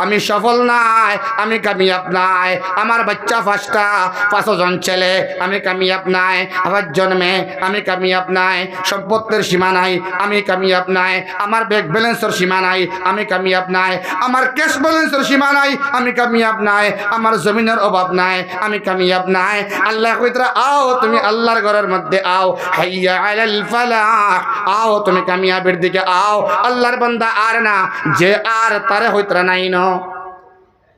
আমি সফল নায়, আমি কামিয়াব নায়। আমার বাচ্চা পাঁচটা, পাঁচজন ছেলে, আমি কামিয়াব নায়। পাঁচজন মেয়ে, আমি কামিয়াব নায়। সম্পত্তির সীমা নাই, আমি কামিয়াব নায়। আমার ব্যাংক ব্যালেন্সর সীমা নাই, আমি কামিয়াব নায়। আমার ক্যাশ ব্যালেন্সর সীমা নাই, আমি কামিয়াব নায়। আমার জমিনর অভাব নাই, আমি কামিয়াব নায়। আল্লায় কইতরা, আও তুমি আল্লাহর ঘরর মধ্যে আও, হাইয়া আলাল ফালাহ, আও তুমি কামিয়াবির দিকে আও। আল্লাহর বান্দা আর না, যে আর তারে কইতরা নায় ইনো।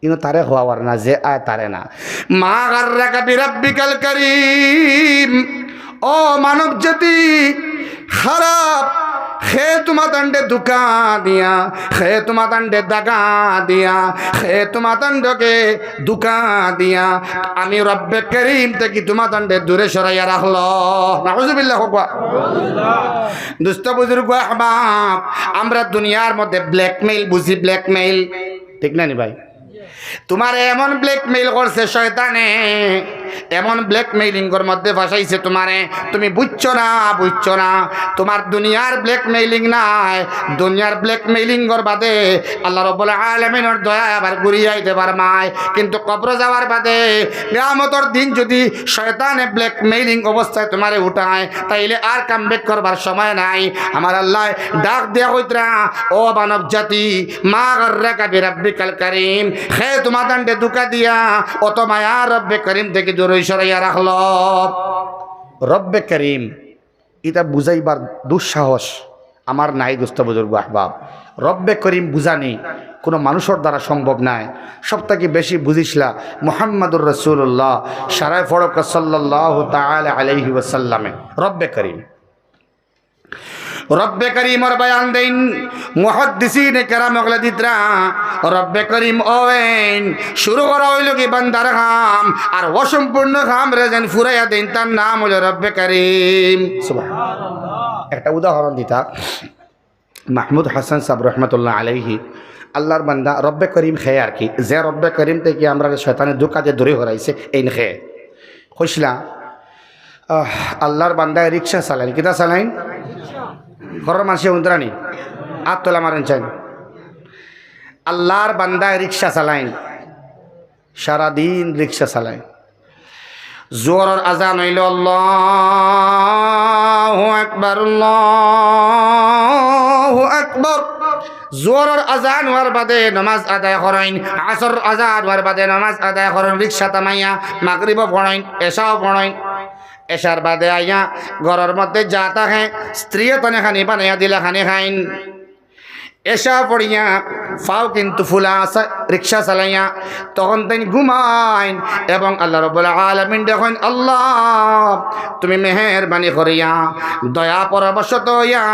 ইনো তারে কওয়ার না, যে আয় তারে না। মা গাররাকা বিরাব্বিকাল কারীম। ও মানব জাতি, খারাপ খে তুমাতানরে ধুকা দিয়া, খে তুমাতানরে দাগা দিয়া, খে তুমাতানরে ধুকা দিয়া, আমি রব্বে করিম থাকি তুমাতানরে দূরে সরাইয়া রাখলো। নাউজুবিল্লাহ কউক্কা। দোস্ত বুজুর্গ আহবাব, আমরা দুনিয়ার মধ্যে blackmail বুঝি, blackmail, ঠিক না নি ভাই? তুমারে এমন blackmail করছে শয়তানে, এমন blackmailing-র মধ্যে ফাঁসাইছে তুমারে, তুমি বুঝছো না, বুঝছো না। তুমার দুনিয়ার blackmailing নায়, দুনিয়ার blackmailing-র বাদে আল্লাহ রাব্বুল আলামিনর দয়া আবার ঘুরিয়া আইতে পারমায়, কিন্তু কবর যাওয়ার বাদে কিয়ামতর দিন যদি শয়তানে blackmailing অবস্থায় তুমারে উঠায়, তাইলে আর come back করবার সময় নাই। আমার আল্লায় ডাক দিয়া কইতরা, ও মানব জাতি, মা গাররাকা বিরাব্বিকাল করিম, খে তুমাতানরে ধুকা দিয়া অত মায়ার রব্বে করিম থাকি দূরে সরাইয়া রাখলো। রব্বে করিম, ইটা বুঝাইবার দুঃসাহস আমার নাই, দোস্ত বুজুর্গ আহবাব। রব্বে করিম বুঝানি কুনু মানুষর দ্বারা সম্ভব নায়। সব থাকি বেশি বুঝিছলা মুহাম্মাদুর রাসূলুল্লাহ, সারায় ফড়ক সাল্লাল্লাহু তাআলা আলাইহি ওয়াসাল্লামে। রব্বে করিম, রব্বে করিমর বয়ান দেইন মুহাদ্দিসিনে কেরাম অকলে দিতরা, রব্বে করিম অইন শুরু করা অইলো কি বান্দার কাম, আর অসম্পূর্ণ কামরে যেন ফুরাইয়া দেইন, তার নাম অইলো রব্বে করিম। সুবহানাল্লাহ। একটা উদাহরণ দিতা, মাহমুদ হাসান সাব রহমতুল্লাহ আলাইহি, আল্লাহর বান্দা, রব্বে করিম খে আর কি, যে রব্বে করিম থাকি আমরারে শয়তানে ধুকা দিয়া দূরে হরাইছে, এইন খে। কইছলা, আহ, আল্লাহর বান্দায় রিক্সা চালাইন, কিতা চালাইন? ঘরর মানষে হুনতরা নি? আত তলা মারইন চাইন। আল্লাহর বান্দায় রিক্সা চালাইন, সারাদিন রিক্সা চালাইন। জোহরর আজান অইলো, আল্লাহু আকবার, আল্লাহু আকবার। জোহরর আজান অওয়ার বাদে নমাজ আদায় করইন, আসরর আজান অওয়ার বাদে নমাজ আদায় করইন, রিক্সা থামাইয়া মাগরিবও পড়ইন, এশাও পড়ইন। এশার বাদে আইয়া ঘরর মধ্যে যা থাকে, স্ত্রীয়ে তানে খানি বানাইয়া দিলা, খানি খাইন। এশা পড়িয়া ফাও কিন্তু ফুলা আছে, রিক্সা চালাইয়া, তখন তাইন ঘুমাইন এবং আল্লাহ রাব্বুল আলামিনরে কইন, আল্লাহ, তুমি মেহেরবানি করিয়া, দয়া পরবশত অইয়া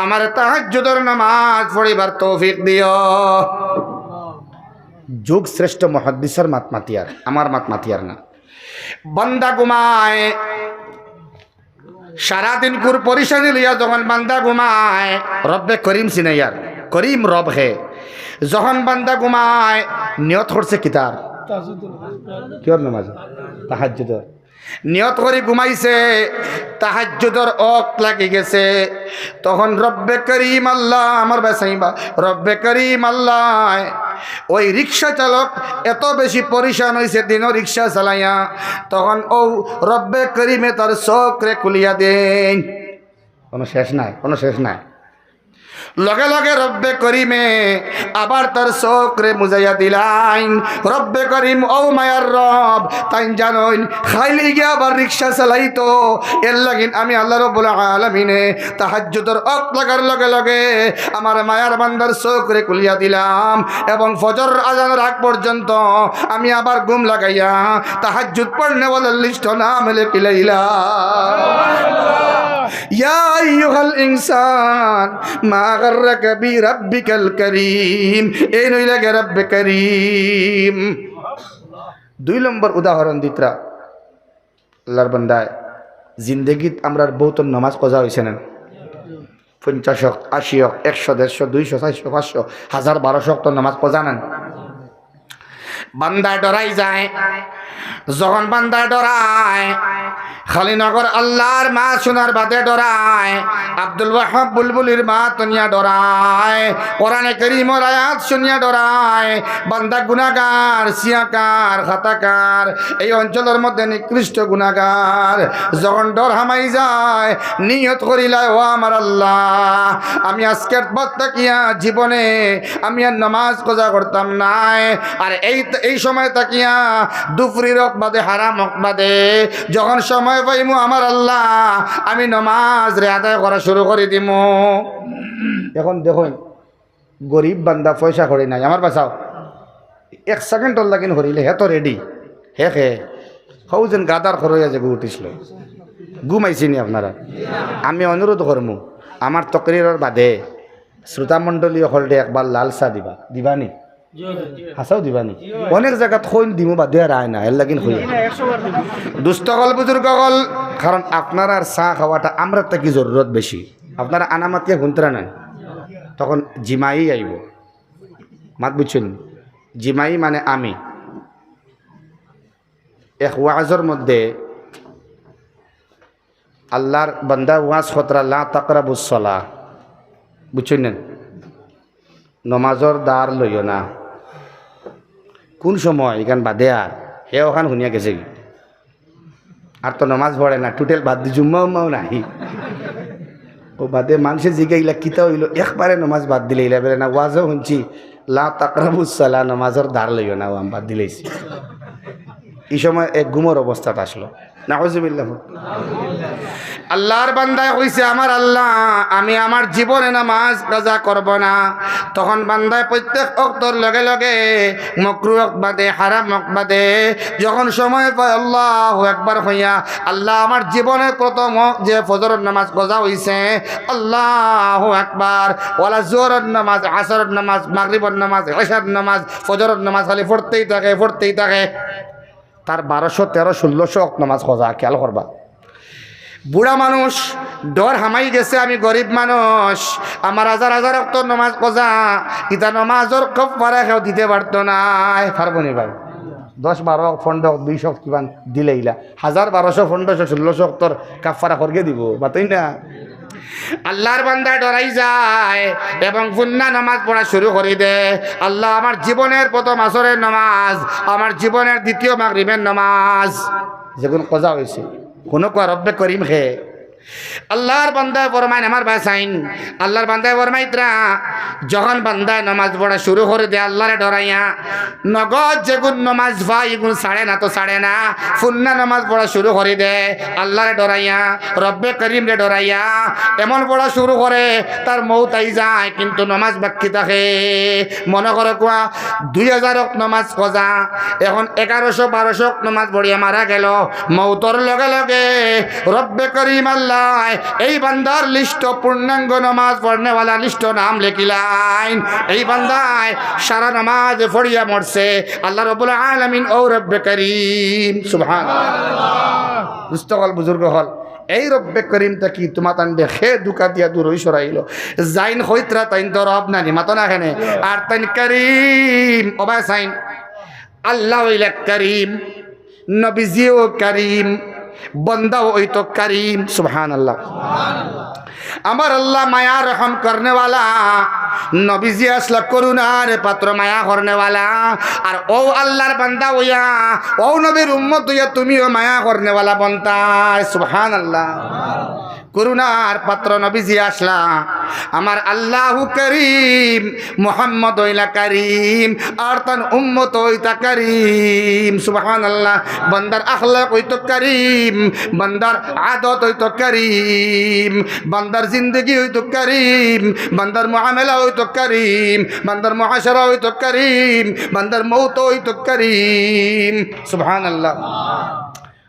আমারে তাহাজ্জুদর নামাজ পড়িবার তৌফিক দিও। যুগ শ্রেষ্ঠ মুহাদ্দিসর মাত মাতিয়ার, আমার মাত মাতিয়ার না। বান্দা ঘুমায়, সারাদিন কুর পরিশানি লইয়া যখন বান্দা ঘুমায়, রব্বে করিম চিনাইয়ার, করিম রব হে। যখন বান্দা ঘুমায়, নিয়ত করছে কিতার? কিয়র নামাজ? তাহাজ্জুদর। নিয়ত করি ঘুমাইছে, তাহাজ্জুদর অক্ত লাগি গেছে, তখন রব্বে করিম আল্লাহ আমার বাঁচাইবা, রব্বে করিম আল্লাহ। ওই রিক্সা চালক এত বেশি পরিশান অইছে দিনও রিক্সা চালাইয়া, তখন অউ রব্বে করিমে তার চোখরে খুলিয়া দেইন। কুনু শেষ নাই, কুনু শেষ নাই। লগে লগে রব্বে করিমে আবার তার চোখরে মুজাইয়া দিলাইন। রব্বে করিম অউ মায়ার রব, তাইন জানইন, খাইলে গিয়া আবার রিক্সা চালাইতো। এর লাগিন আমি আল্লাহ রাব্বুল আলামিনে তাহাজ্জুদর অক্ত লাগার লগে লগে আমার মায়ার বান্দার চোখরে খুলিয়া দিলাম এবং ফজর আজানর আগ পর্যন্ত আমি আবার ঘুম লাগাইয়া তাহাজ্জুদ পড়নেওয়ালার লিস্টো নাম লেখিলাইলাম। ইয়া আইয়ুহাল ইনসান, মা গাররাকা বিরাব্বিকাল করিম। এইন অইলা গি রব্বে করিম। দুই নম্বর উদাহরণ দিতরা, আল্লাহর বান্দায়, জিন্দেগিত আমরার বউতর নামাজ কজা অইছে না? পঞ্চাশ অক্ত, আশি অক্ত, একশো, দেড়শো, দুইশো, চাইরশো, পাঁচশো, হাজার, বারোশো অক্ত নামাজ কজা না? বান্দায় ডরাই যায়। যখন বান্দায় ডরায়, খালি নগর আল্লাহর মাত হুনার বাদে ডরায়, আব্দুল ওয়াহাব বুলবুলির মাত হুনিয়া ডরায়, কোরআনে করিমর আয়াত হুনিয়া ডরায়, বান্দা গুনাগার, সিয়াকার, খাতাকার, এই অঞ্চলর মধ্যে নিকৃষ্ট গুনাগার। যখন ডর হামাই যায়, নিয়ত করিলায়, ও আমার আল্লাহ, আমি আজকের বাদ থাকিয়া জীবনে আমি আর নামাজ কজা করতাম নায়। আর এই, এই সময় থাকিয়া দুপুরির অক্ত বাদে, হারাম অক্ত বাদে, যখন সময় পাইমু আমার আল্লাহ, আমি নামাজরে আদায় করা শুরু করি দিমু। এখন দেখইন, গরিব বান্দা পয়সা কড়ি নাই, আমার বাঁচাও, এক সেকেন্ডর লাগিন হরিলে হে তো রেডি। হে খে, হউ যেন গাদার খরইয়া যে উঠিছিল। ঘুমাইছি নি আপনারা? আমি অনুরোধ করমু, আমার তকরিরর বাদে শ্রোতামণ্ডলী অকলরে একবার লাল চা দিবা, দিবানি? হাছাউ দিবানি? অনেক জাগাত কইন দিমু, বাদে আর আয় না, এরলাগিন কই। দুস্ত অকল, বুজুর্গ অকল, কারণ আপনারার চা খাওয়াটা আমরার থাকি জরুরত বেশি। আপনারা আনামাতিয়া হুনতরা নায়, তখন জিমাই আইবো। মাত বুঝছইন? জিমাই মানে আমি। এক ওয়াজর মধ্যে আল্লার বান্দা ওয়াজ করতরা, "লা তাকরাবুস সালাহ", বুঝছইন না? নমাজর ধার লইও না। কুন সময় ইখান বাদে আর হে অখান হুনিয়া গেছেগি। আর তো নমাজ পড়ে না, টোটাল বাদ দি জুম্মা উম্মাও নাই। অউ বাদে মানষে জিগাইলা, "কিতা অইলো?" একবারে নমাজ বাদ দিলাইলা, বেলে না, ওয়াজও হুনছি, "লা তাকরাবুস সালাহ", নমাজর ধার লইও না, অউ আমি বাদ দিলাইছি। ই সময় এক গুমর অবস্থাত আছলো। নাউজুবিল্লাহ। আল্লার বান্দায় কইছে, "আমার আল্লাহ, আমি আমার জীবনে নামাজ কাজা করব না।" তখন বান্দায় প্রত্যেক অক্তর লগে লগে, মকরু অক্ত বাদে, হারাম অক্ত বাদে, যখন সময় পায়, আল্লাহু আকবার কইয়া, "আল্লাহ, আমার জীবনের প্রথম অক্ত যে ফজরর নামাজ কাজা অইছে, আল্লাহু আকবার, ওয়ালা জোহরর নামাজ, আসরর নামাজ, মাগরিবর নামাজ, এশার নামাজ, ফজরর নামাজ খালি পড়তেই থাকে, পড়তেই থাকে।" তার বারোশো, তেরো, ষোলোশো অক্ত নামাজ কাজা, খেয়াল করবা। বুড়া মানুষ, ডর হামাই গেছে, আমি গরিব মানুষ, আমার হাজার হাজার অক্ত নামাজ কাজা, ইতা নামাজর কাফফারা কেউ দিতে পারতো নায়, পারবো নি ভাই? দশ, বারো, পনেরো, বিশ অক্ত কিমান দিলাইলা, হাজার, বারোশো, পনেরোশো, ষোলোশো অক্তর কাফফারা করগে দিবো, মাতইন না? আল্লার বান্দা ডরাই যায় এবং পুন্না নামাজ পড়া শুরু করি দে, "আল্লাহ, আমার জীবনের প্রথম আসরের নামাজ, আমার জীবনের দ্বিতীয় মাগরিবের নামাজ যেগুন কাজা অইছে, কুনু কুয়া রব্বে করিম হে।" আল্লার বান্দায় ফরমাইন, আমার ভাইসাইন, আল্লার বান্দায় ফরমাইতরা, যখন বান্দায় নামাজ পড়া শুরু করি দে আল্লারে ডরাইয়া, নগদ যেগুন নামাজ পায়, ইগুন ছাড়ে না তো ছাড়ে না। পুন্না নামাজ পড়া শুরু করি দে, আল্লারে ডরাইয়া, রব্বে করিমরে ডরাইয়া। এমন পড়া শুরু করে, তার মউত আই যায়, কিন্তু নামাজ বাক্কি থাকে। মনো করো কুয়া, দুই হাজার অক্ত নামাজ কাজা, এখন এগারোশো, বারোশো অক্ত নামাজ পড়িয়া মারা গেল। মউতর লগে লগে রব্বে করিম আল্লায় এই বান্দার লিস্টো, পূর্ণাঙ্গ নামাজ পড়নেওয়ালা লিস্টো নাম লেখিলাইন। এই বান্দায় সারা নামাজ পড়িয়া মরছে। আল্লাহ রব্বুল আলামিন অউ রব্বে করিম। সুবহানাল্লাহ। দুস্ত অকল, বুজুর্গ অকল, এই রব্বে করিম থাকি তুমাতানরে কে ধুকা দিয়া দূরই সরাইলো? যেইন কইতরা তাইন তো রব নানি, মাতো না কেনে? আর তাইন করিম। ও ভাইসাইন, আল্লাহ অইলা করিম, নবীজিও করিম, বন্দাও অইতো করিম। সুবহানাল্লাহ। আমার আল্লাহ মায়া রহম করনেওয়ালা, নবীজি আছলা করুণার পাত্র, মায়া করনেওয়ালা। আর অউ আল্লার বান্দা অইয়া, অউ নবীর উম্মত অইয়া তুমিও মায়া করনেওয়ালা বনতায়। সুবহানাল্লাহ। করুণার পাত্র নবীজি আছলা। আমার আল্লাহু করিম, মুহাম্মদ অইলা করিম, আর তান উম্মত অইতা করিম। সুবহানাল্লাহ। বান্দার আখলাক অইতো করিম, বান্দার আদত অইতো করিম, বান্দার জিন্দেগি অইতো করিম, বান্দার মুআমালা অইতো করিম, বান্দার মুআশারা অইতো করিম, বান্দার মউত অইতো করিম। সুবহানাল্লাহ।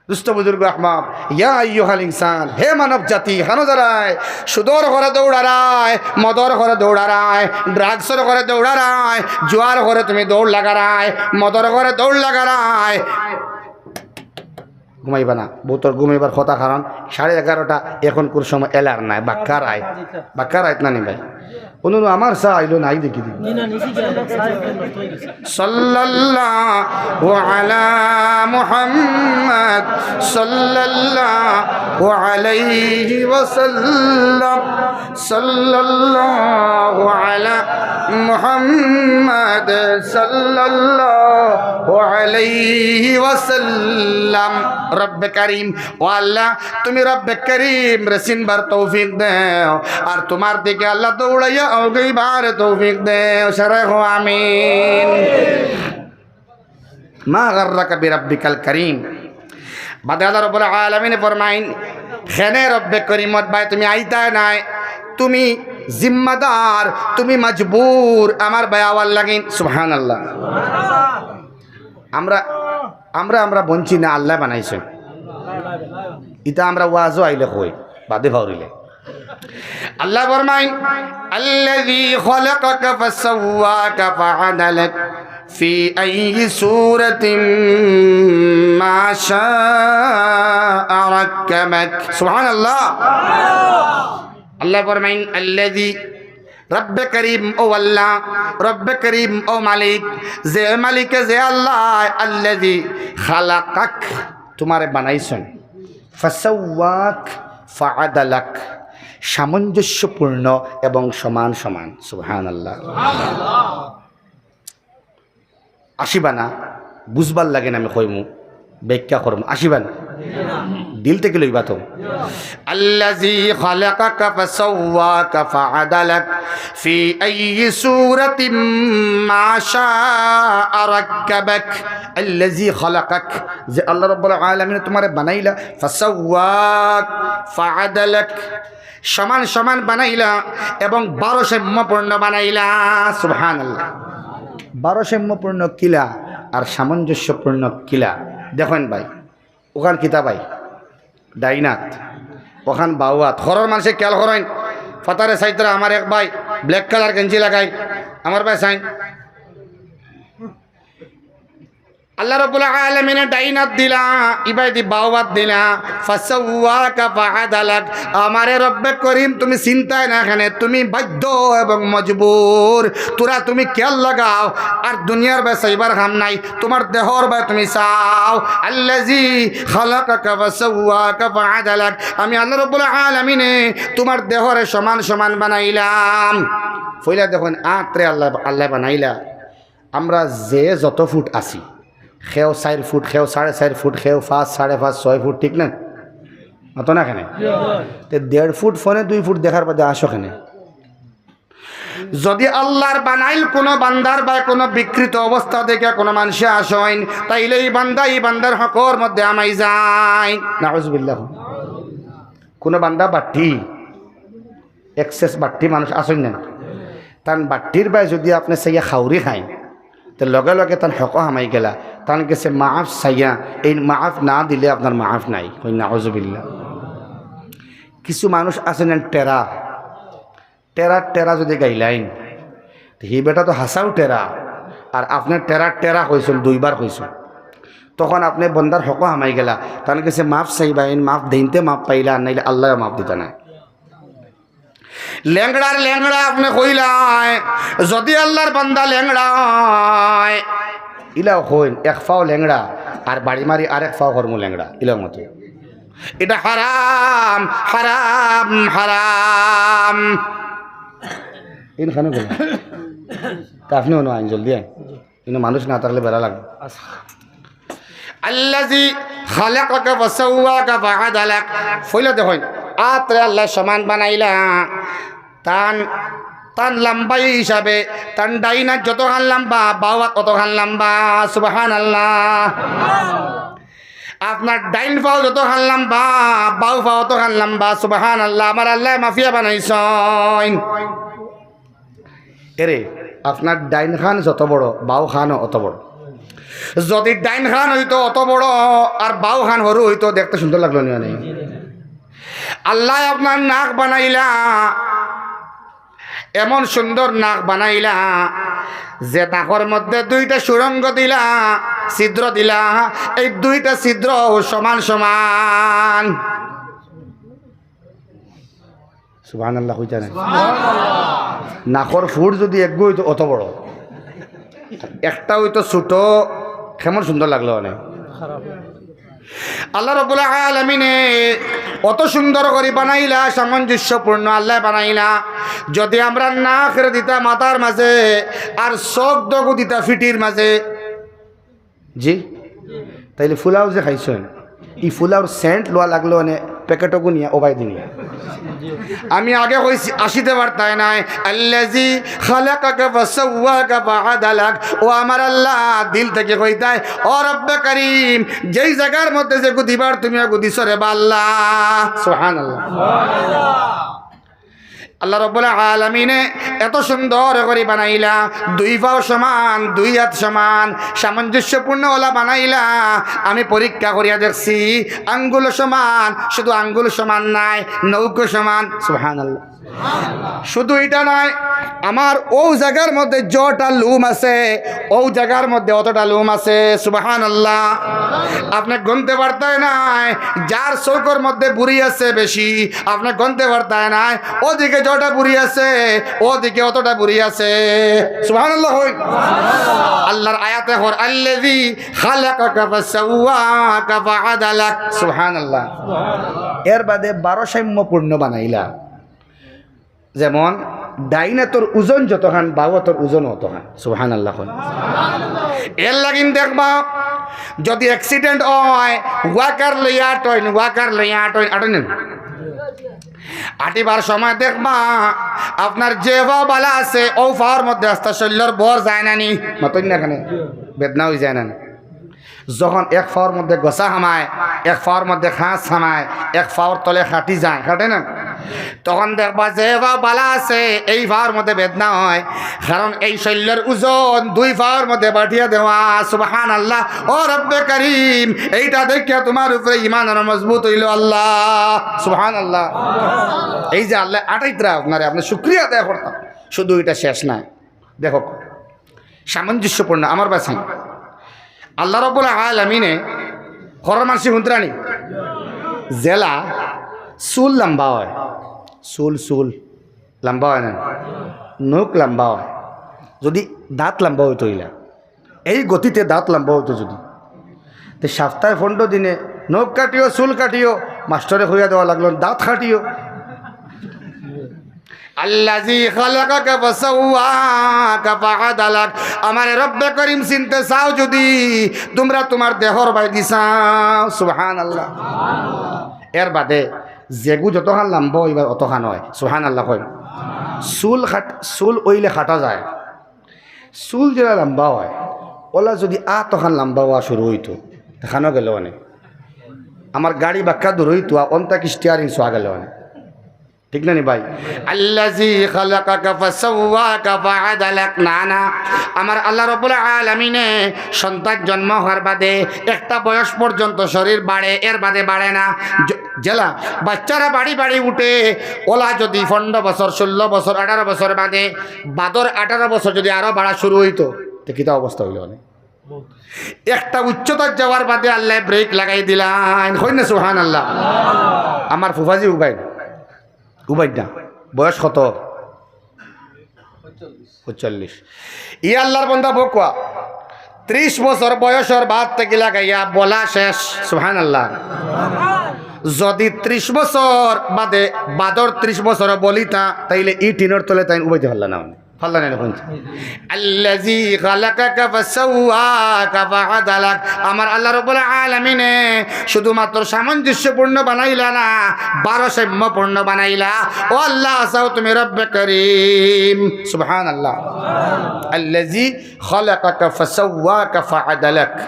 দুস্ত বুজুর্গ আহবাব, ইয়া আইয়ুহাল ইনসান, হে মানব জাতি, কানো যারায়, সুদর ঘরে দৌড়ারায়, মদর ঘরে দৌড়ারায়, ড্রাগসর ঘরে দৌড়ারায়, জুয়ার ঘরে তুমি দৌড় লাগারায়, মদর ঘরে দৌড় লাগারায়। ঘুমাইবা না, বউতর ঘুমাইবার কথা, কারণ সাড়ে এগারোটা এখন কুন সময় এলার নায়, বাক্কা রাইত, বাক্কা রাইত নানি ভাই। অনু আমার চা আইলো নাই দেখি দি। সাল্লাল্লাহু আলা মুহাম্মদ সাল্লাল্লাহু আলাইহি ওয়াসাল্লাম। সাল্লাল্লাহু আলা মুহাম্মদ সাল্লাল্লাহু আলাইহি ওয়াসাল্লাম। রব্বে করিম, ও আল্লাহ, তুমি রব্বে করিমরে চিনবার তৌফিক দেও, আর তুমার দিকে আল্লাহ দৌড়াইয়া আগাইবার তৌফিক দেও। সারায় কও আমিন। মা গাররাকা বিরাব্বিকাল করিম। বাদে আল্লাহ রাব্বুল আলামিনে ফরমাইন, কেনে রব্বে করিমর বায় তুমি আইতায় নায়, তুমি জিম্মাদার, তুমি মজবুর আমার বায় আওয়ার লাগিন। সুবহানাল্লাহ। আমরা, আমরা, আমরা বনছি না, আল্লায় বানাইছইন। ইতা আমরা ওয়াজো আইলে কই, বাদে ফাউরিলে। আল্লায় ফরমাইন, "আল্লাযী খালাকাকা ফাসাওয়াকা ফাআদালাক ফি আইয়ি সূরাতিম মা শাআ রাক্কাবাক।" সুবহানাল্লাহ। আল্লায় ফরমাইন, "আল্লাযী", রব্বে করিম, ও আল্লাহ, রব্বে করিম, ও মালিক, যে মালিকে, যে আল্লায়, "আল্লাযী খালাকাক", তুমারে বানাইছইন, "ফাসাওয়াক ফাআদালাক", সামঞ্জস্যপূর্ণ এবং সমান সমান। সুবহানাল্লাহ। আসিবা না, বুঝবার লাগি না আমি কইমু, ব্যাখ্যা করমু, আসিবা না? দিল থাকি লইবা তো। "আল্লাযী খালাকাকা ফাসাওয়াকা ফাআদালাক ফি আইয়ি সূরাতিম মা শাআ রাক্কাবাক।" আল্লাযী খালাকাক, যে আল্লাহ রাব্বুল আলামিন তুমারে বানাইলা, ফাসাওয়াক ফাআদালাক, সমান সমান বানাইলা এবং ভারসাম্যপূর্ণ বানাইলা। সুবহানাল্লাহ। ভারসাম্যপূর্ণ কিলা আর সামঞ্জস্যপূর্ণ কিলা? দেখইন ভাই, অখান কিতা ভাই? ডাইন আত, অখান বাউ আত। ঘরর মানষে খিয়াল করইন, ফাতারে সাইতরা। আমার এক ভাই black colour গেঞ্জি লাগাই, আমার ভাই চাইন, আল্লাহ রাব্বুল আলামিনে ডাইন আত দিলা, ইবায়দি বাউ আত দিলা, ফাসাওয়াকা ফাআদালাক। আমারে রব্বে করিম তুমি চিনতায় না কেনে, তুমি বাধ্য এবং মজবুর। থুড়া তুমি খিয়াল লাগাও, আর দুনিয়ার বায় চাইবার কাম নাই, তুমার দেহর বায় তুমি চাও। আল্লাযী খালাকাকা ফাসাওয়াকা ফাআদালাক। আমি আল্লাহ রাব্বুল আলামিনে তুমার দেহরে সমান সমান বানাইলাম। পয়লা দেখইন, আতরে আল্লাহ, আল্লায় বানাইলা। আমরা যে যত ফুট আছি, কেউ চাইর ফুট, কেউ সাড়ে চাইর ফুট, কেউ পাঁচ, সাড়ে পাঁচ, ছয় ফুট, ঠিক না? মাতো না কেনে? তে দেড় ফুট, পৌনে দুই ফুট দেখার বাদে আসো কেনে? যদি আল্লাহর বানাইল কুনু বান্দার বায় কুনু বিকৃত অবস্থা দেখিয়া কুনু মানষে আসইন, তাইলে ই বান্দা, ই বান্দার হকর মধ্যে হামাই যাইন। নাউজুবিল্লাহ। কুনু বান্দা বাট্টি, excess বাট্টি মানুষ আছইন না? তান বাট্টির বায় যদি আপনে চাইয়া খাউরি খাইন, তে লগে লগে তান হকো হামাই গেলা, তান গেছে মাফ চাইয়া, এই মাফ না দিলে আপনার মাফ নাই। কই নাউজুবিল্লাহ। কিছু মানুষ আছইন না টেরা, টেরা টেরা যদি গাইলাইন, তে হি বেটা তো হাছাউ টেরা, আর আপনে টেরা টেরা কইছইন, দুইবার কইছইন, তখন আপনে বন্দার হকো হামাই গেলা, তান গেছে মাফ চাইবা, ইন মাফ দেইনতে মাফ পাইলা, আর নাইলে আল্লায়ও মাফ দিতা নায়। লেংড়ার লেংড়া আপনে কইলায়, যদি আল্লাহর বান্দা লেংড়া অয়, ইলাও কইন, এক ফাও লেংড়া, আর বাড়ি মারি আরেক ফাও করমু লেংড়া, ইলাও মতো। ইটা হারাম, হারাম, হারাম। ইন খানো গেল। তা আপনে অনো আইন, জলদি আইন। কিন্তু মানুষ না থাকলে বেড়া লাগে। আল্লাযী খালাকাকা ফাসাওয়াকা ফাআদালাক। পয়লা দেখইন, আতরে আল্লায় সমান বানাইলা। তান, তান লম্বাই হিসাবে, তান ডাইন আত যতখান লম্বা, বাউ আত অতখান লম্বা। সুবহানাল্লাহ। আপনার ডাইন ফাও যতখান লম্বা, বাউ ফাও অতখান লম্বা। সুবহানাল্লাহ। আমার আল্লায় মাপিয়া বানাইছইন। এরে, আপনার ডাইন খান যত বড়, বাউ খানও অত বড়। যদি ডাইন খান অইতো অত বড় আর বাউ খান হুরু অইতো, দেখতে সুন্দর লাগলো নি অনে? আল্লায় আপনার নাক বানাইলা, এমন সুন্দর নাক বানাইলা, যে নাকর মধ্যে দুইটা সুড়ঙ্গ দিলা, ছিদ্র দিলা, এই দুইটা ছিদ্র সমান সমান। সুবহানাল্লাহ কইতা নায়? নাকর ফুট যদি একগু অইতো অত বড়, একটা অইতো ছোট, কেমন সুন্দর লাগলো অনে? আল্লাহ রাব্বুল আলামিনে অত সুন্দর করি বানাইলা, সামঞ্জস্যপূর্ণ আল্লায় বানাইলা। যদি আমরা নাকরে দিতা মাথার মাঝে আর চোখ দুগু দিতা ফিটির মাঝে, জি, তাইলে ফুলাও যে খাইছইন, ই ফুলাওর সেন্ট লওয়া লাগলো অনে প্যাকেটগু নিয়া, ওবায়দি নিয়া। আমি আগে কইছি, আসিতে পারতায় নায়। আল্লাযী খালাকাকা ফাসাওয়াকা ফাআদালাক। ও আমার আল্লাহ, দিল থাকি কইতায়, ও রব্বে করিম, যেই জাগার মধ্যে যেগু দিবার তুমি অগু দিছো রে বা আল্লাহ। সুবহানাল্লাহ। আল্লাহ রব্বুল আলামিনে এত সুন্দর করি বানাইলা, দুই পাও সমান, দুই আত সমান, সামঞ্জস্যপূর্ণ অলা বানাইলা। আমি পরীক্ষা করিয়া দেখছি, আঙ্গুল সমান, শুধু আঙ্গুল সমান নায়, নৌকো সমান। সুবহানাল্লাহ। শুধু ইটা নায়, আমার অউ জাগার মধ্যে যতটা লোম আছে, অউ জাগার মধ্যে অতটা লোম আছে। সুবহানাল্লাহ। আপনে গনতে পারতায় নায়, যার চউখর মধ্যে ভুড়ি আছে বেশি, আপনে গনতে পারতায় নায়। অদিকে যতটা ভুড়ি আছে, অদিকে অতটা ভুড়ি আছে। সুবহানাল্লাহ কইন। আল্লাহর আয়াতে কর, "আল্লাযী খালাকাকা ফাসাওয়াকা ফাআদালাক।" সুবহানাল্লাহ। এর বাদে ভারসাম্যপূর্ণ বানাইলা। যেমন ডাইন আতর ওজন যতখান, বাউ আতর ওজন অতখান। সুবহানাল্লাহ কইন। এর লাগিন দেখবা, যদি accident অয়, walker লইয়া আটইন, walker লইয়া আটইন, আটইন না? আটিবার সময় দেখবা, আপনার যে পাও বালা আছে, অউ পাওর মধ্যে আস্তা শরীলর ভর যায় না নি? মাতইন না কেনে? বেদনা অই যায় না নি? যখন এক পাওর মধ্যে গসা হামায়, এক পাওর মধ্যে খাঁচ হামায়, এক পাওর তলে কাটি যায়, কাটে না? তখন দেখবা যে পাও বালা আছে, এই পাওর মধ্যে বেদনা অয়, কারণ এই শরীলর ওজন দুই পাওর মধ্যে বাটিয়া দেওয়া। সুবহানাল্লাহ। ও রব্বে করিম, এইটা দেখিয়া তুমার উপরে ইমান আরো মজবুত অইলো আল্লাহ। সুবহানাল্লাহ। এই যে আল্লায় আটাইতরা আপনারে, আপনে শুকরিয়া আদায় করতা, শুধু ইটা শেষ নায়। দেখো, সামঞ্জস্যপূর্ণ আমার বাসাই। আল্লাহ রব্বুল আলামিনে খরর মানষি হুনতরা নি, যেলা চুল লাম্বা অয়, চুল, চুল লাম্বা অয় না, নখ লাম্বা অয়, যদি দাঁত লাম্বা অইতো অইলা, এই গতিতে দাঁত লাম্বা অইতো যদি, তে সাপ্তায় পনরো দিনে নখ কাটিও, চুল কাটিও, মাস্টরে কইয়া দেওয়া লাগলো, দাঁত কাটিও। আল্লাযী খালাকাকা ফাসাওয়াকা ফাআদালাক। আমারে রব্বে করিম চিনতে চাও যদি, তুমরা তুমার দেহর বায়দি চাও। সুবহানাল্লাহ। এর বাদে যেগু যতখান লাম্বা অইবার অতখান অয়। সুবহানাল্লাহ কইন। চুল কাট-, চুল অইলে কাটা যায়, চুল যেলা লাম্বা অয়, অলা যদি আতখান লাম্বা অওয়া শুরু অইতো, তে খানো গেলো অনে। আমার গাড়ি বাক্কা দূর অইতো, অন থাকি steering ছোয়া গেলো অনে। ঠিক না নি ভাই? আল্লাযী খালাকাকা ফাসাওয়াকা ফাআদালাক। না, না, আমার আল্লাহ রব্বুল আলামিনে সন্তান জন্ম হওয়ার বাদে একটা বয়স পর্যন্ত শরীর বাড়ে, এর বাদে বাড়ে না। য-, যেলা বাচ্চারা বাড়ি বাড়ি উঠে, অলা যদি পনরো বছর, ষোলো বছর, আঠারো বছর বাদে, বাদর আঠারো বছর যদি আরো বাড়া শুরু অইতো, তে কিতা অবস্থা অইলো অনে? একটা উচ্চতাত যাওয়ার বাদে আল্লায় brake লাগাই দিলাইন। কইন না সুবহানাল্লাহ। আমার ফুফাজি উবাইন, উবাইন না, বয়স কত? পঁয়তাল্লিশ। ই আল্লাহর বন্দা বকুয়া, ত্রিশ বছর বয়সর বাদ থাকি লাগাইয়া বলা শেষ। সুবহানাল্লাহ। যদি ত্রিশ বছর বাদে, বাদর ত্রিশ বছর বলিতা, তাইলে ই টিনর তলে তাইন উবাইতে পারলা না। পারলা না, এখন। আল্লাযী খালাকাকা ফাসাওয়াকা ফাআদালাক। আমার আল্লাহ রব্বুল আলামিনে শুধুমাত্র সামঞ্জস্যপূর্ণ বানাইলা না, ভারসাম্যপূর্ণ বানাইলা। ও আল্লাহ, চাও তুমি রব্বে করিম। সুবহানাল্লাহ। আল্লাযী খালাকাকা ফাসাওয়াকা ফাআদালাক।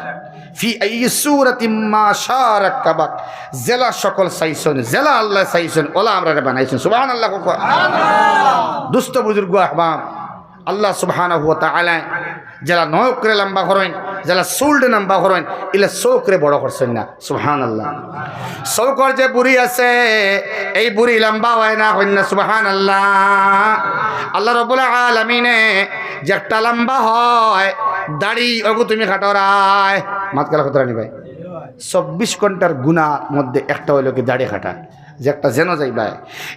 ফি আইয়ি সূরাতিম মা শাআ রাক্কাবাক। যেলা শকল চাইছইন, যেলা আল্লায় চাইছইন, অলা আমরারে বানাইছইন। সুবহানাল্লাহ। দুস্ত বুজুর্গ আহবাব, আল্লাহ সুবহানাহু ওয়া তাআলা যেলা নখরে লাম্বা করইন, যেলা চুলরে লাম্বা করইন, ইলা চউখরে বড় করছইন না। সুবহানাল্লাহ। চউখর যে ভুড়ি আছে, এই ভুড়ি লাম্বা অয় না, কইন না সুবহানাল্লাহ। আল্লাহ রব্বুল আলামিনে যেকটা লাম্বা অয়, দাড়ি অগু তুমি কাটরায়। মাত কালা কথা নি ভাই। চব্বিশ ঘন্টার গুনার মধ্যে একটা অইলো কি দাড়ি কাটা, যেকটা যেন যাইবায়।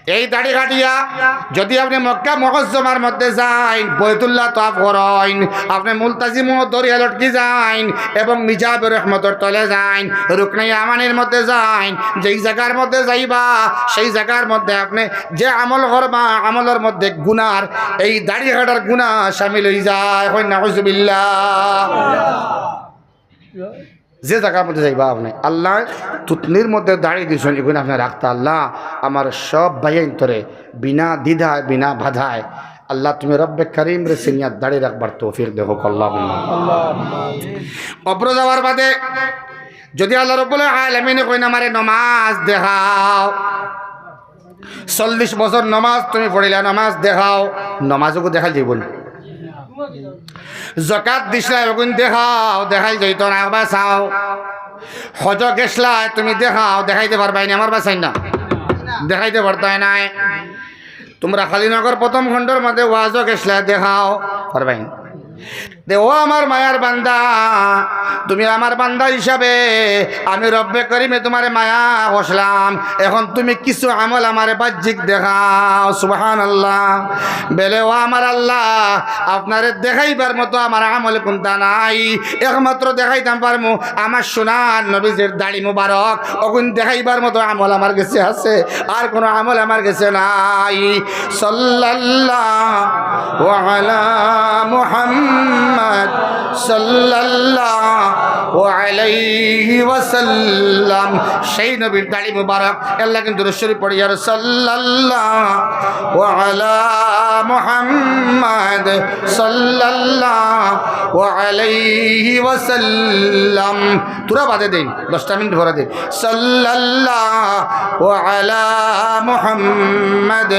এই দাড়ি কাটিয়া যদি আপনে মক্কা মুআজ্জমার মধ্যে যাইন, বাইতুল্লাহ তাওয়াফ করইন, আপনে মুলতাজিম ও দরিয়া লটকি যাইন এবং মিজাবে রহমতর তলে যাইন, রুকনে ইয়ামানির মধ্যে যাইন, যেই জাগার মধ্যে যাইবা, সেই জাগার মধ্যে আপনে যে আমল করবা, আমলর মধ্যে গুনার, এই দাড়ি কাটার গুনা শামিল অই যায়। কইন নাউজুবিল্লাহ। যে জাগার মধ্যে যাইবা আপনে, আল্লায় থুতনির মধ্যে দাড়ি দিছইন, ইগুন আপনে রাখতা। আল্লাহ, আমার সব ভাইয়াইন্তরে বিনা দ্বিধায়, বিনা বাধায়, আল্লাহ, তুমি রব্বে করিমরে চিনিয়া দাড়ি রাখবার তৌফিক দেও, আল্লাহুম্মা। কবরো যাওয়ার বাদে যদি আল্লাহ রব্বুল আলামিনে কইন, "আমারে নমাজ দেখাও," চল্লিশ বছর নমাজ তুমি পড়িলা, নমাজ দেখাও, নমাজ ওগু দেখাইল যাইবো না। জকাত দিছলা, ওগুন দেখাও, দেখাইল যাইতো না, আবার চাও। হজ গেছলা তুমি, দেখাও, দেখাইতে পারবায় নি, আমার বাসায় না, দেখাইতে পারতায় নায়। তোমরা কালীনগর প্রথম খণ্ডর মাঝে ওয়াজও গেছলা, দেখাও, পারবায় নি। দে, ও আমার মায়ার বান্দা, তুমি আমার বান্দা হিসাবে আমি রব্বে করিমে তোমারে মায়া করছলাম। এখন তুমি কিছু আমল আমারে বাহ্যিক দেখাও। সুবহানাল্লাহ। বেলে, ও আমার আল্লাহ, আপনারে দেখাইবার মতো আমার আমল কুনটা নাই। একমাত্র দেখাইতাম পারমু আমার সোনার নবীজির দাড়ি মুবারক, ওগুন দেখাইবার মতো আমল আমার গেছে আছে, আর কোনো আমল আমার গেছে নাই। সাল্লাল্লাহু আলা মুহাম্মদ সাল্লাল্লাহু আলাইহি ওয়াসাল্লাম। সেই নবীর দাড়ি মুবারক, আল্লাহ কিন্তু দুরূদ শরীফ পড়ি, আর সাল্লাল্লাহু আলা মুহাম্মদ সাল্লাল্লাহু আলাইহি ওয়াসাল্লাম। তোরা বাদে দেন, দশটা মিনিট ভরে দেন। সাল্লাল্লাহু আলা মুহাম্মদ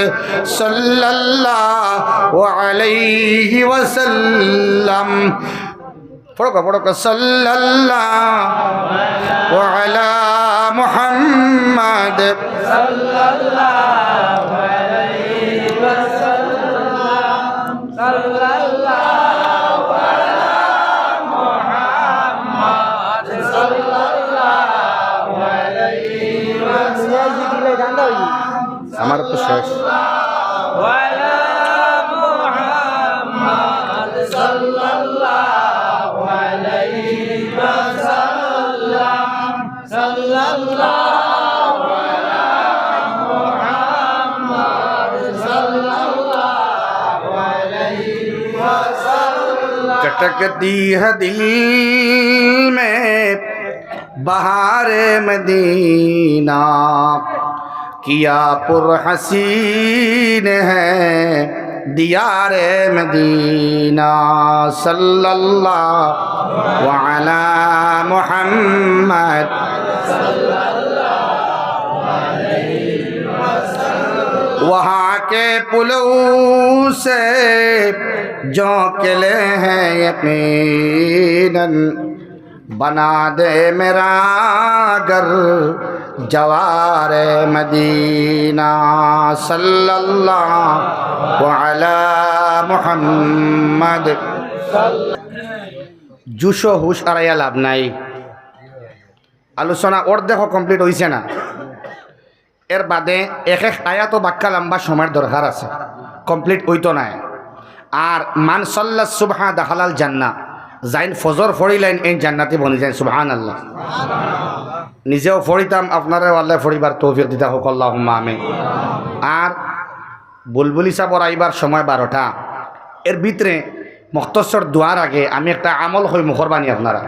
সাল্লাল্লাহু আলাইহি ওয়াসাল্লাম। পড়ো, পড়ো, সাল্লাল্লাহু আলা মুহাম্মদ। আমার তো শেষ। کھٹکتی ہے دل میں بہار مدینہ، کیا پر حسین ہے دیار مدینہ۔ صلی اللہ علی محمد۔ وہاں کے پلوں سے جھونکے لے ہیں یقیناً، بنا دے میرا گھر جوار مدینہ۔ صلی اللہ علی محمد۔ জুশ ও হুশ আরাইয়া লাভ নাই। আলোচনা অর্ধেকও complete অইছে না। এর বাদে এক এক আয়াতও বাক্কা লম্বা সময়র দরকার আছে, complete অইতো নায়। আর মান সাল্লা সুবহা দাখালাল জান্নাহ, যাইন ফজর পড়িলাইন এইন জান্নাতি বনি যাইন। সুবহানাল্লাহ। নিজেও পড়িতাম, আপনারারেও আল্লায় পড়িবার তৌফিক দিতা হউক, আল্লাহুম্মা আমিন। আর বুলবুলি সাবর আইবার সময় বারোটা, এর ভিতরে মুখতসর দোয়ার আগে আমি একটা আমল কই মুখর বাণী আপনারা।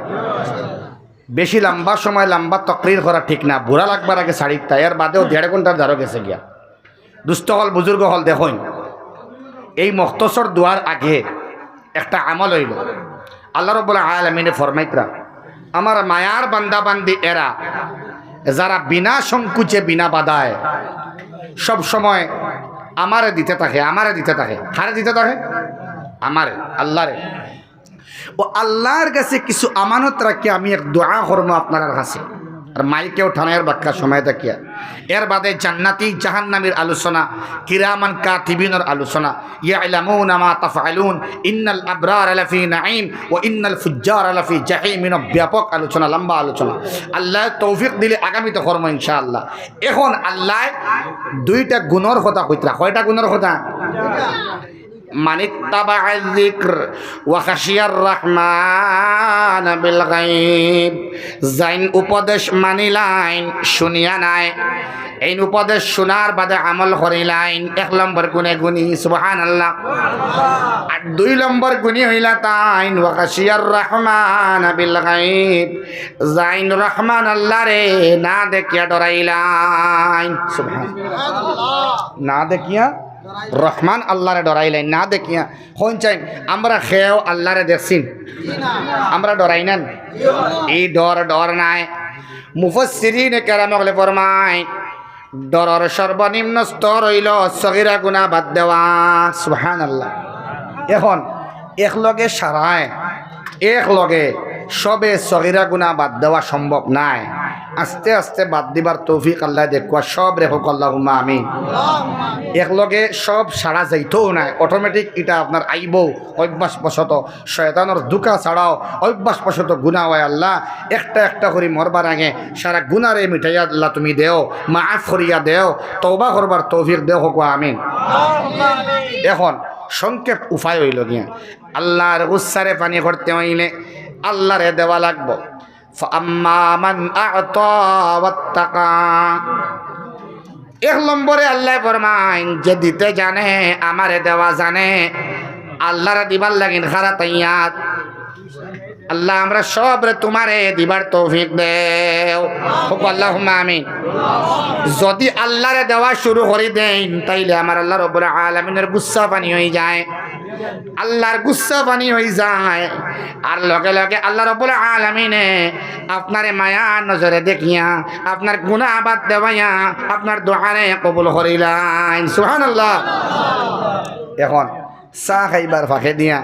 বেশি লম্বা সময় লম্বা তকরির করা ঠিক না, বুড়া লাগবার আগে ছাড়িতা, এর বাদেও দেড় ঘন্টার ধারো গেছে গিয়া। দুস্ত অকল, বুজুর্গ অকল, দেখইন, এই মুখতসর দোয়ার আগে একটা আমল অইলো। আল্লাহ রাব্বুল আলামিনে ফরমাইতরা, আমার মায়ার বান্দা বান্দি এরা, যারা বিনা সংকোচে বিনা বাধায় সব সময় আমারে দিতে থাকে, আমারে দিতে থাকে। কারে দিতে থাকে? আমারে, আল্লাহরে। ও আল্লাহর কাছে কিছু আমানত রাখিয়া আমি এক দোয়া করমু আপনারার কাছে। আর মাইকেও ঠানাইয়ার বাক্কা সময় থাকিয়া। এর বাদে জান্নাতি জাহান্নামীর আলোচনা, কিরামান কাতিবিনর আলোচনা, ইয়ালামুনা মা তাফআলুন, ইন্নাল আবরারা লাফি নাঈম ওয়া ইন্নাল ফুজ্জারা লাফি জাহিম, ইনো ব্যাপক আলোচনা, লম্বা আলোচনা। আল্লায় তৌফিক দিলে আগামীতে করমু ইনশাআল্লাহ। এখন আল্লায় দুইটা গুণর কথা কইতরা। কয়টা গুণর কথা? من اتبع الذكر وخشي الرحمن بالغيب। যাইন উপদেশ মানিলাইন, শুনিয়া নায়। এইন উপদেশ শুনার বাদে আমল করিলাইন, এক নম্বর গুণে গুণী, সুবহানাল্লাহ। আর দুই নম্বর গুণী অইলা তাইন, وخشي الرحمن بالغيب। যাইন রহমান আল্লাহরে না দেখিয়া ডরাইলাইন, সুবহানাল্লাহ। না দেখিয়া রহমান আল্লাহরে ডরাইলাইন, না দেখিয়া। কইন চাইন, আমরা কেউ আল্লাহরে দেখছি নি? আমরা ডরাই না নি? ই ডর, ডর নায়। মুফাসসিরিনে কেরাম অকলে ফরমাইন, ডরর সর্বনিম্ন স্তর অইলো সগিরা গুনা বাদ দেওয়া। সুবহানাল্লাহ। এখন একলগে সারায়, একলগে সবে সগিরা গুনা বাদ দেওয়া সম্ভব নায়। আস্তে আস্তে বাদ দিবার তৌফিক আল্লায় দেউক্কা, সবরে কউক্কা আল্লাহুম্মা আমিন। একলগে সব সারা যাইতোও নায়, automatic ইটা আপনার আইবো অভ্যাসবশত। শয়তানর ধুকা ছাড়াও অভ্যাসবশত গুনা অয়। আল্লাহ, একটা একটা করি মরবার আগে সারা গুনারে মিটাইয়া আল্লাহ তুমি দেও, মাফ করিয়া দেও, তওবা করবার তৌফিক দেও, কউক্কা আমিন। এখন সংক্ষেপ উপায় অইলো গিয়া, আল্লাহর গুসারে পানি করতে অইলে আল্লাহরে দেওয়া লাগবো। فأما من أعطى واتقى। এক নম্বরে আল্লায় ফরমাইন, যে দিতে জানে, আমারে দেওয়া জানে, আল্লাহরে দিবার লাগিন খাড়া তাইয়ার। আল্লাহ, আমরা সবরে তুমারে দিবার তৌফিক দেও, কউক্কা আল্লাহুম্মা আমিন। যদি আল্লাহরে দেওয়া শুরু করি দেইন, তাইলে আমার আল্লাহ রব্বুল আলামিনর গুসা পানি অইযায়। আল্লাহর গুসা পানি অইযায়, আর লগে লগে আল্লাহ রব্বুল আলামিনে আপনারে মায়ার নজরে দেখিয়া, আপনার গুনা বাদ দেওয়াইয়া, আপনার দোয়ারে কবুল করিলাইন। সুবহানাল্লাহ। এখন চা খাইবার ফাঁকে দিয়া,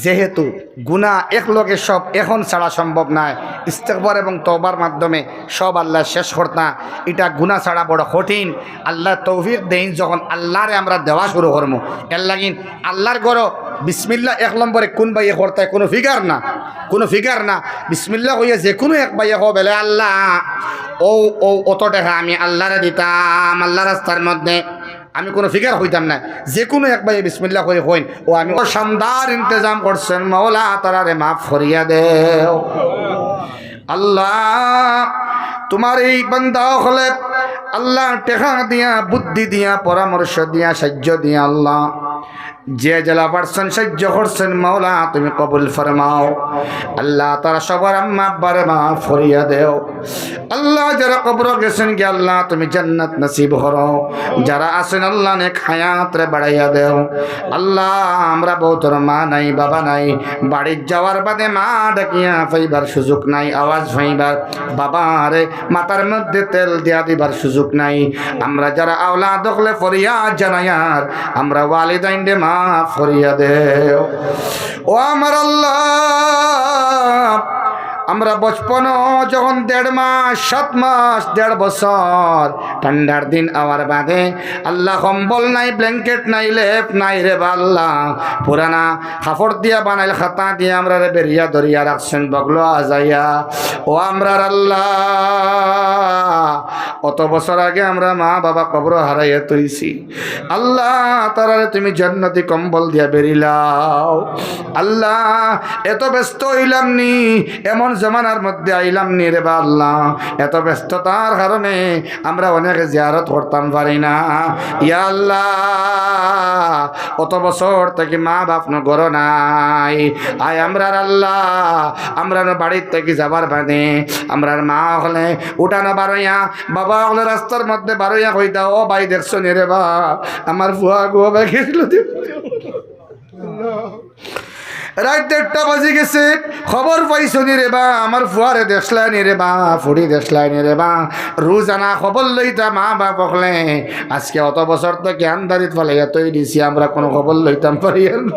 যেহেতু গুনা একলগে সব এখন ছাড়া সম্ভব নায়, ইস্তেগফার এবং তওবার মাধ্যমে সব আল্লায় শেষ করতা। ইটা গুনা ছাড়া বড় কঠিন। আল্লায় তৌফিক দেইন যখন আল্লাহরে আমরা দেওয়া শুরু করমু। এর লাগিন আল্লাহর ঘরো বিসমিল্লাহ এক নম্বরে কুন ভাইয়ে করতায়, কুনু ফিগার না, কুনু ফিগার না। বিসমিল্লাহ কইয়া যেকুনু এক ভাইয়ে কও বেলে, আল্লাহ, অউ, অউ, অত টেকা আমি আল্লাহরে দিতাম, আল্লাহর রাস্তার মধ্যে। আমি কুনু ফিগার কইতাম নায়, যেকুনু এক ভাইয়ে বিসমিল্লাহ কইয়া কইন, অউ আমি অউ শানদার ইন্তেজাম করছইন, মাওলা তারারে মাফ করিয়া দেও। আল্লাহ, তুমার এই বান্দা অকলে আল্লাহ টেকা দিয়া, বুদ্ধি দিয়া, পরামর্শ দিয়া, সাইয্য দিয়া আল্লাহ যে যেলা পারছইন সাইয্য করছইন, মাওলা তুমি কবুল ফরমাও। আল্লাহ তারা সবর আম্মা আব্বারে মাফ করিয়া দেও। আল্লাহ যারা কবরো গেছইন গি আল্লাহ তুমি জান্নাত নসিব করো, যারা আছইন আল্লাহ নেক হায়াতরে বাড়াইয়া দেও। আল্লাহ আমরা বউতর মা নাই, বাবা নাই, বাড়িত যাওয়ার বাদে মা ডাকিয়া পাইবার সুযোগ নাই, আওয়াজ পাইবার, বাবারে মাথার মধ্যে তেল দিয়া দিবার সুযোগ নাই। আমরা যারা আওলাদ অকলে ফরিয়াদ জানাইয়ার, আমরা ওয়ালিদাইনরে মাফ করিয়া দেও। ও আমার আল্লাহ, আমরা বচপনো যখন দেড় মাস, সাত মাস, দেড় বছর, ঠান্ডার দিন আওয়ার বাদে আল্লাহ কম্বল নাই, blanket নাই, লেপ নাই রেবা আল্লাহ, পুরানা কাপড় দিয়া বানাইল খাতা দিয়া আমরারে বেড়িয়া ধরিয়া রাখছইন বগলো আজাইয়া। ও আমরার আল্লাহ, অত বছর আগে আমরা মা বাবা কবরো হারাইয়া থইছি। আল্লাহ, তারারে তুমি জান্নাতি কম্বল দিয়া বেড়িলাও। আল্লাহ, এত ব্যস্ত অইলাম নি, এমন জমানার মধ্যে আইলাম নি রেবা আল্লাহ, এত ব্যস্ততার কারণে আমরা অনেকে জিয়ারত করতাম পারি না। ইয়া আল্লাহ, অত বছর থাকি মা বাপ নু ঘরো নাই। আয় আমরার আল্লাহ, আমরা নু বাড়ির থাকি যাবার বাদে আমরার মা অকলে উঠানো বারইয়া, বাবা অকলে রাস্তার মধ্যে বারইয়া কইতা, "ও ভাই দেখছো নি রেবা, আমার ফুয়া গো ভাই গেছিল।" রাইত দেড়টা বাজি গেছে, খবর পাইছো নি রেবা, আমার ফুয়ারে দেখছলায় নি রেবা, ফুড়ি দেখছলায় নি রেবা। রোজানা খবর লইতা মা বাপ অকলে, আজকে অত বছর তো জ্ঞান দারিত ফালাইয়া থই দিছি, আমরা কুনু খবর লইতাম পারি না,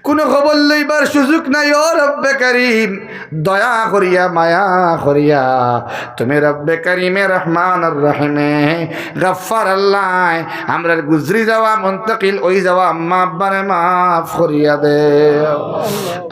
কুনু খবর লইবার সুযোগ নাই। ও রব্বে করিম, দয়া করিয়া, মায়া করিয়া, তুমি রব্বে করিমে রহমান আর রহিমে গাফফার আল্লাহ, আমরার গুজরি যাওয়া, মুন্তকিল অই যাওয়া আম্মা আব্বারে মাফ করিয়া দেও।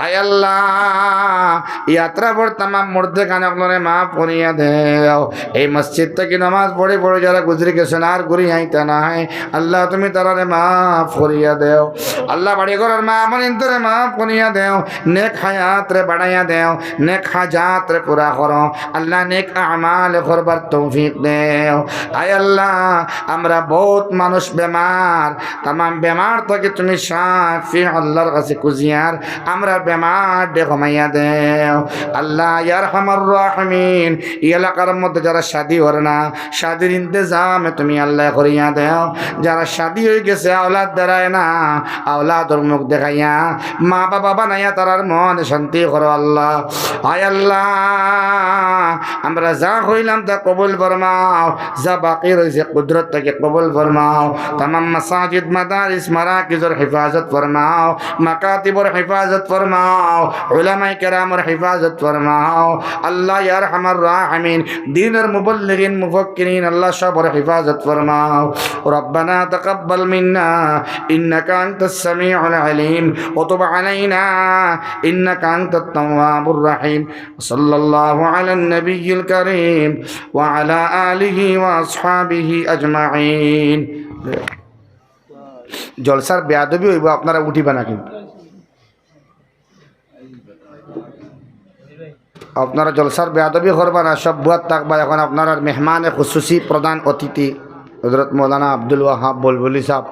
আয় আল্লাহ, ইয়াত্রা পর তামাম মুর্দেগান অকলরে মাফ করিয়া দেও। এই মসজিদ থাকি নামাজ পড়ি পড়ি যারা গুজরি গেছইন আর ঘুরি আইতা নায়, আল্লাহ তুমি তারারে মাফ করিয়া দেও। আল্লাহ বাড়ি ঘরর মা বোন ইন্তরে মাফ করিয়া দেও, নেক হায়াতরে বাড়াইয়া দেও, নেক হাজাতরে পুরা করো। আল্লাহ নেক আমাল করবার তৌফিক দেও। আয় আল্লাহ, আমরা বউত মানুষ বেমার, তামাম বেমার থাকি তুমি শাফি আল্লাহর কাছে খুজিয়ার, আমরার বেমার দে কমাইয়া দেও। আল্লাহ ইয়া আরহামার রাহিমিন, এই এলাকার মধ্যে যারা শাদি অর না, শাদির ইন্তেজামে তুমি আল্লাহ করিয়া দেও। যারা শাদি অই গেছে, আওলাদ দারায় না, আওলাদর মুখ দেখাইয়া, মা বাবা বানাইয়া তারার মন শান্তি করো আল্লাহ। আয় আল্লাহ, আমরা যা কইলাম তা কবুল ফরমাও, যা বাকি রইছে কুদরত থাকি কবুল ফরমাও। তামাম মাসাজিদ, মাদারিস, মারাকিজর হেফাজত ফরমাও, মাকাতিবর হেফাজত ফরমাও, উলামায়ে কেরামর হেফাজত ফরমাও। আল্লাহ ইয়া আরহামার রাহিমিন, দ্বীনর মুবল্লিগিন, মুফাক্কিরিন, আল্লাহ সবর হেফাজত ফরমাও। ربنا تقبل منا إنك أنت السميع العليم وتب علينا إنك أنت التواب الرحيم. وصلى الله على النبي الكريم وعلى آله وأصحابه أجمعين. জলসার বেয়াদবি অইবো, আপনারা উঠিবা না কিন্তু। আপনারা জলসার বেয়াদবি করবা না, সব বওয়াত থাকবা। এখন আপনারার মেহমানে খুসুসি, প্রধান অতিথি হযরত মৌলানা আব্দুল ওয়াহাব বুলবুলি সাহেব,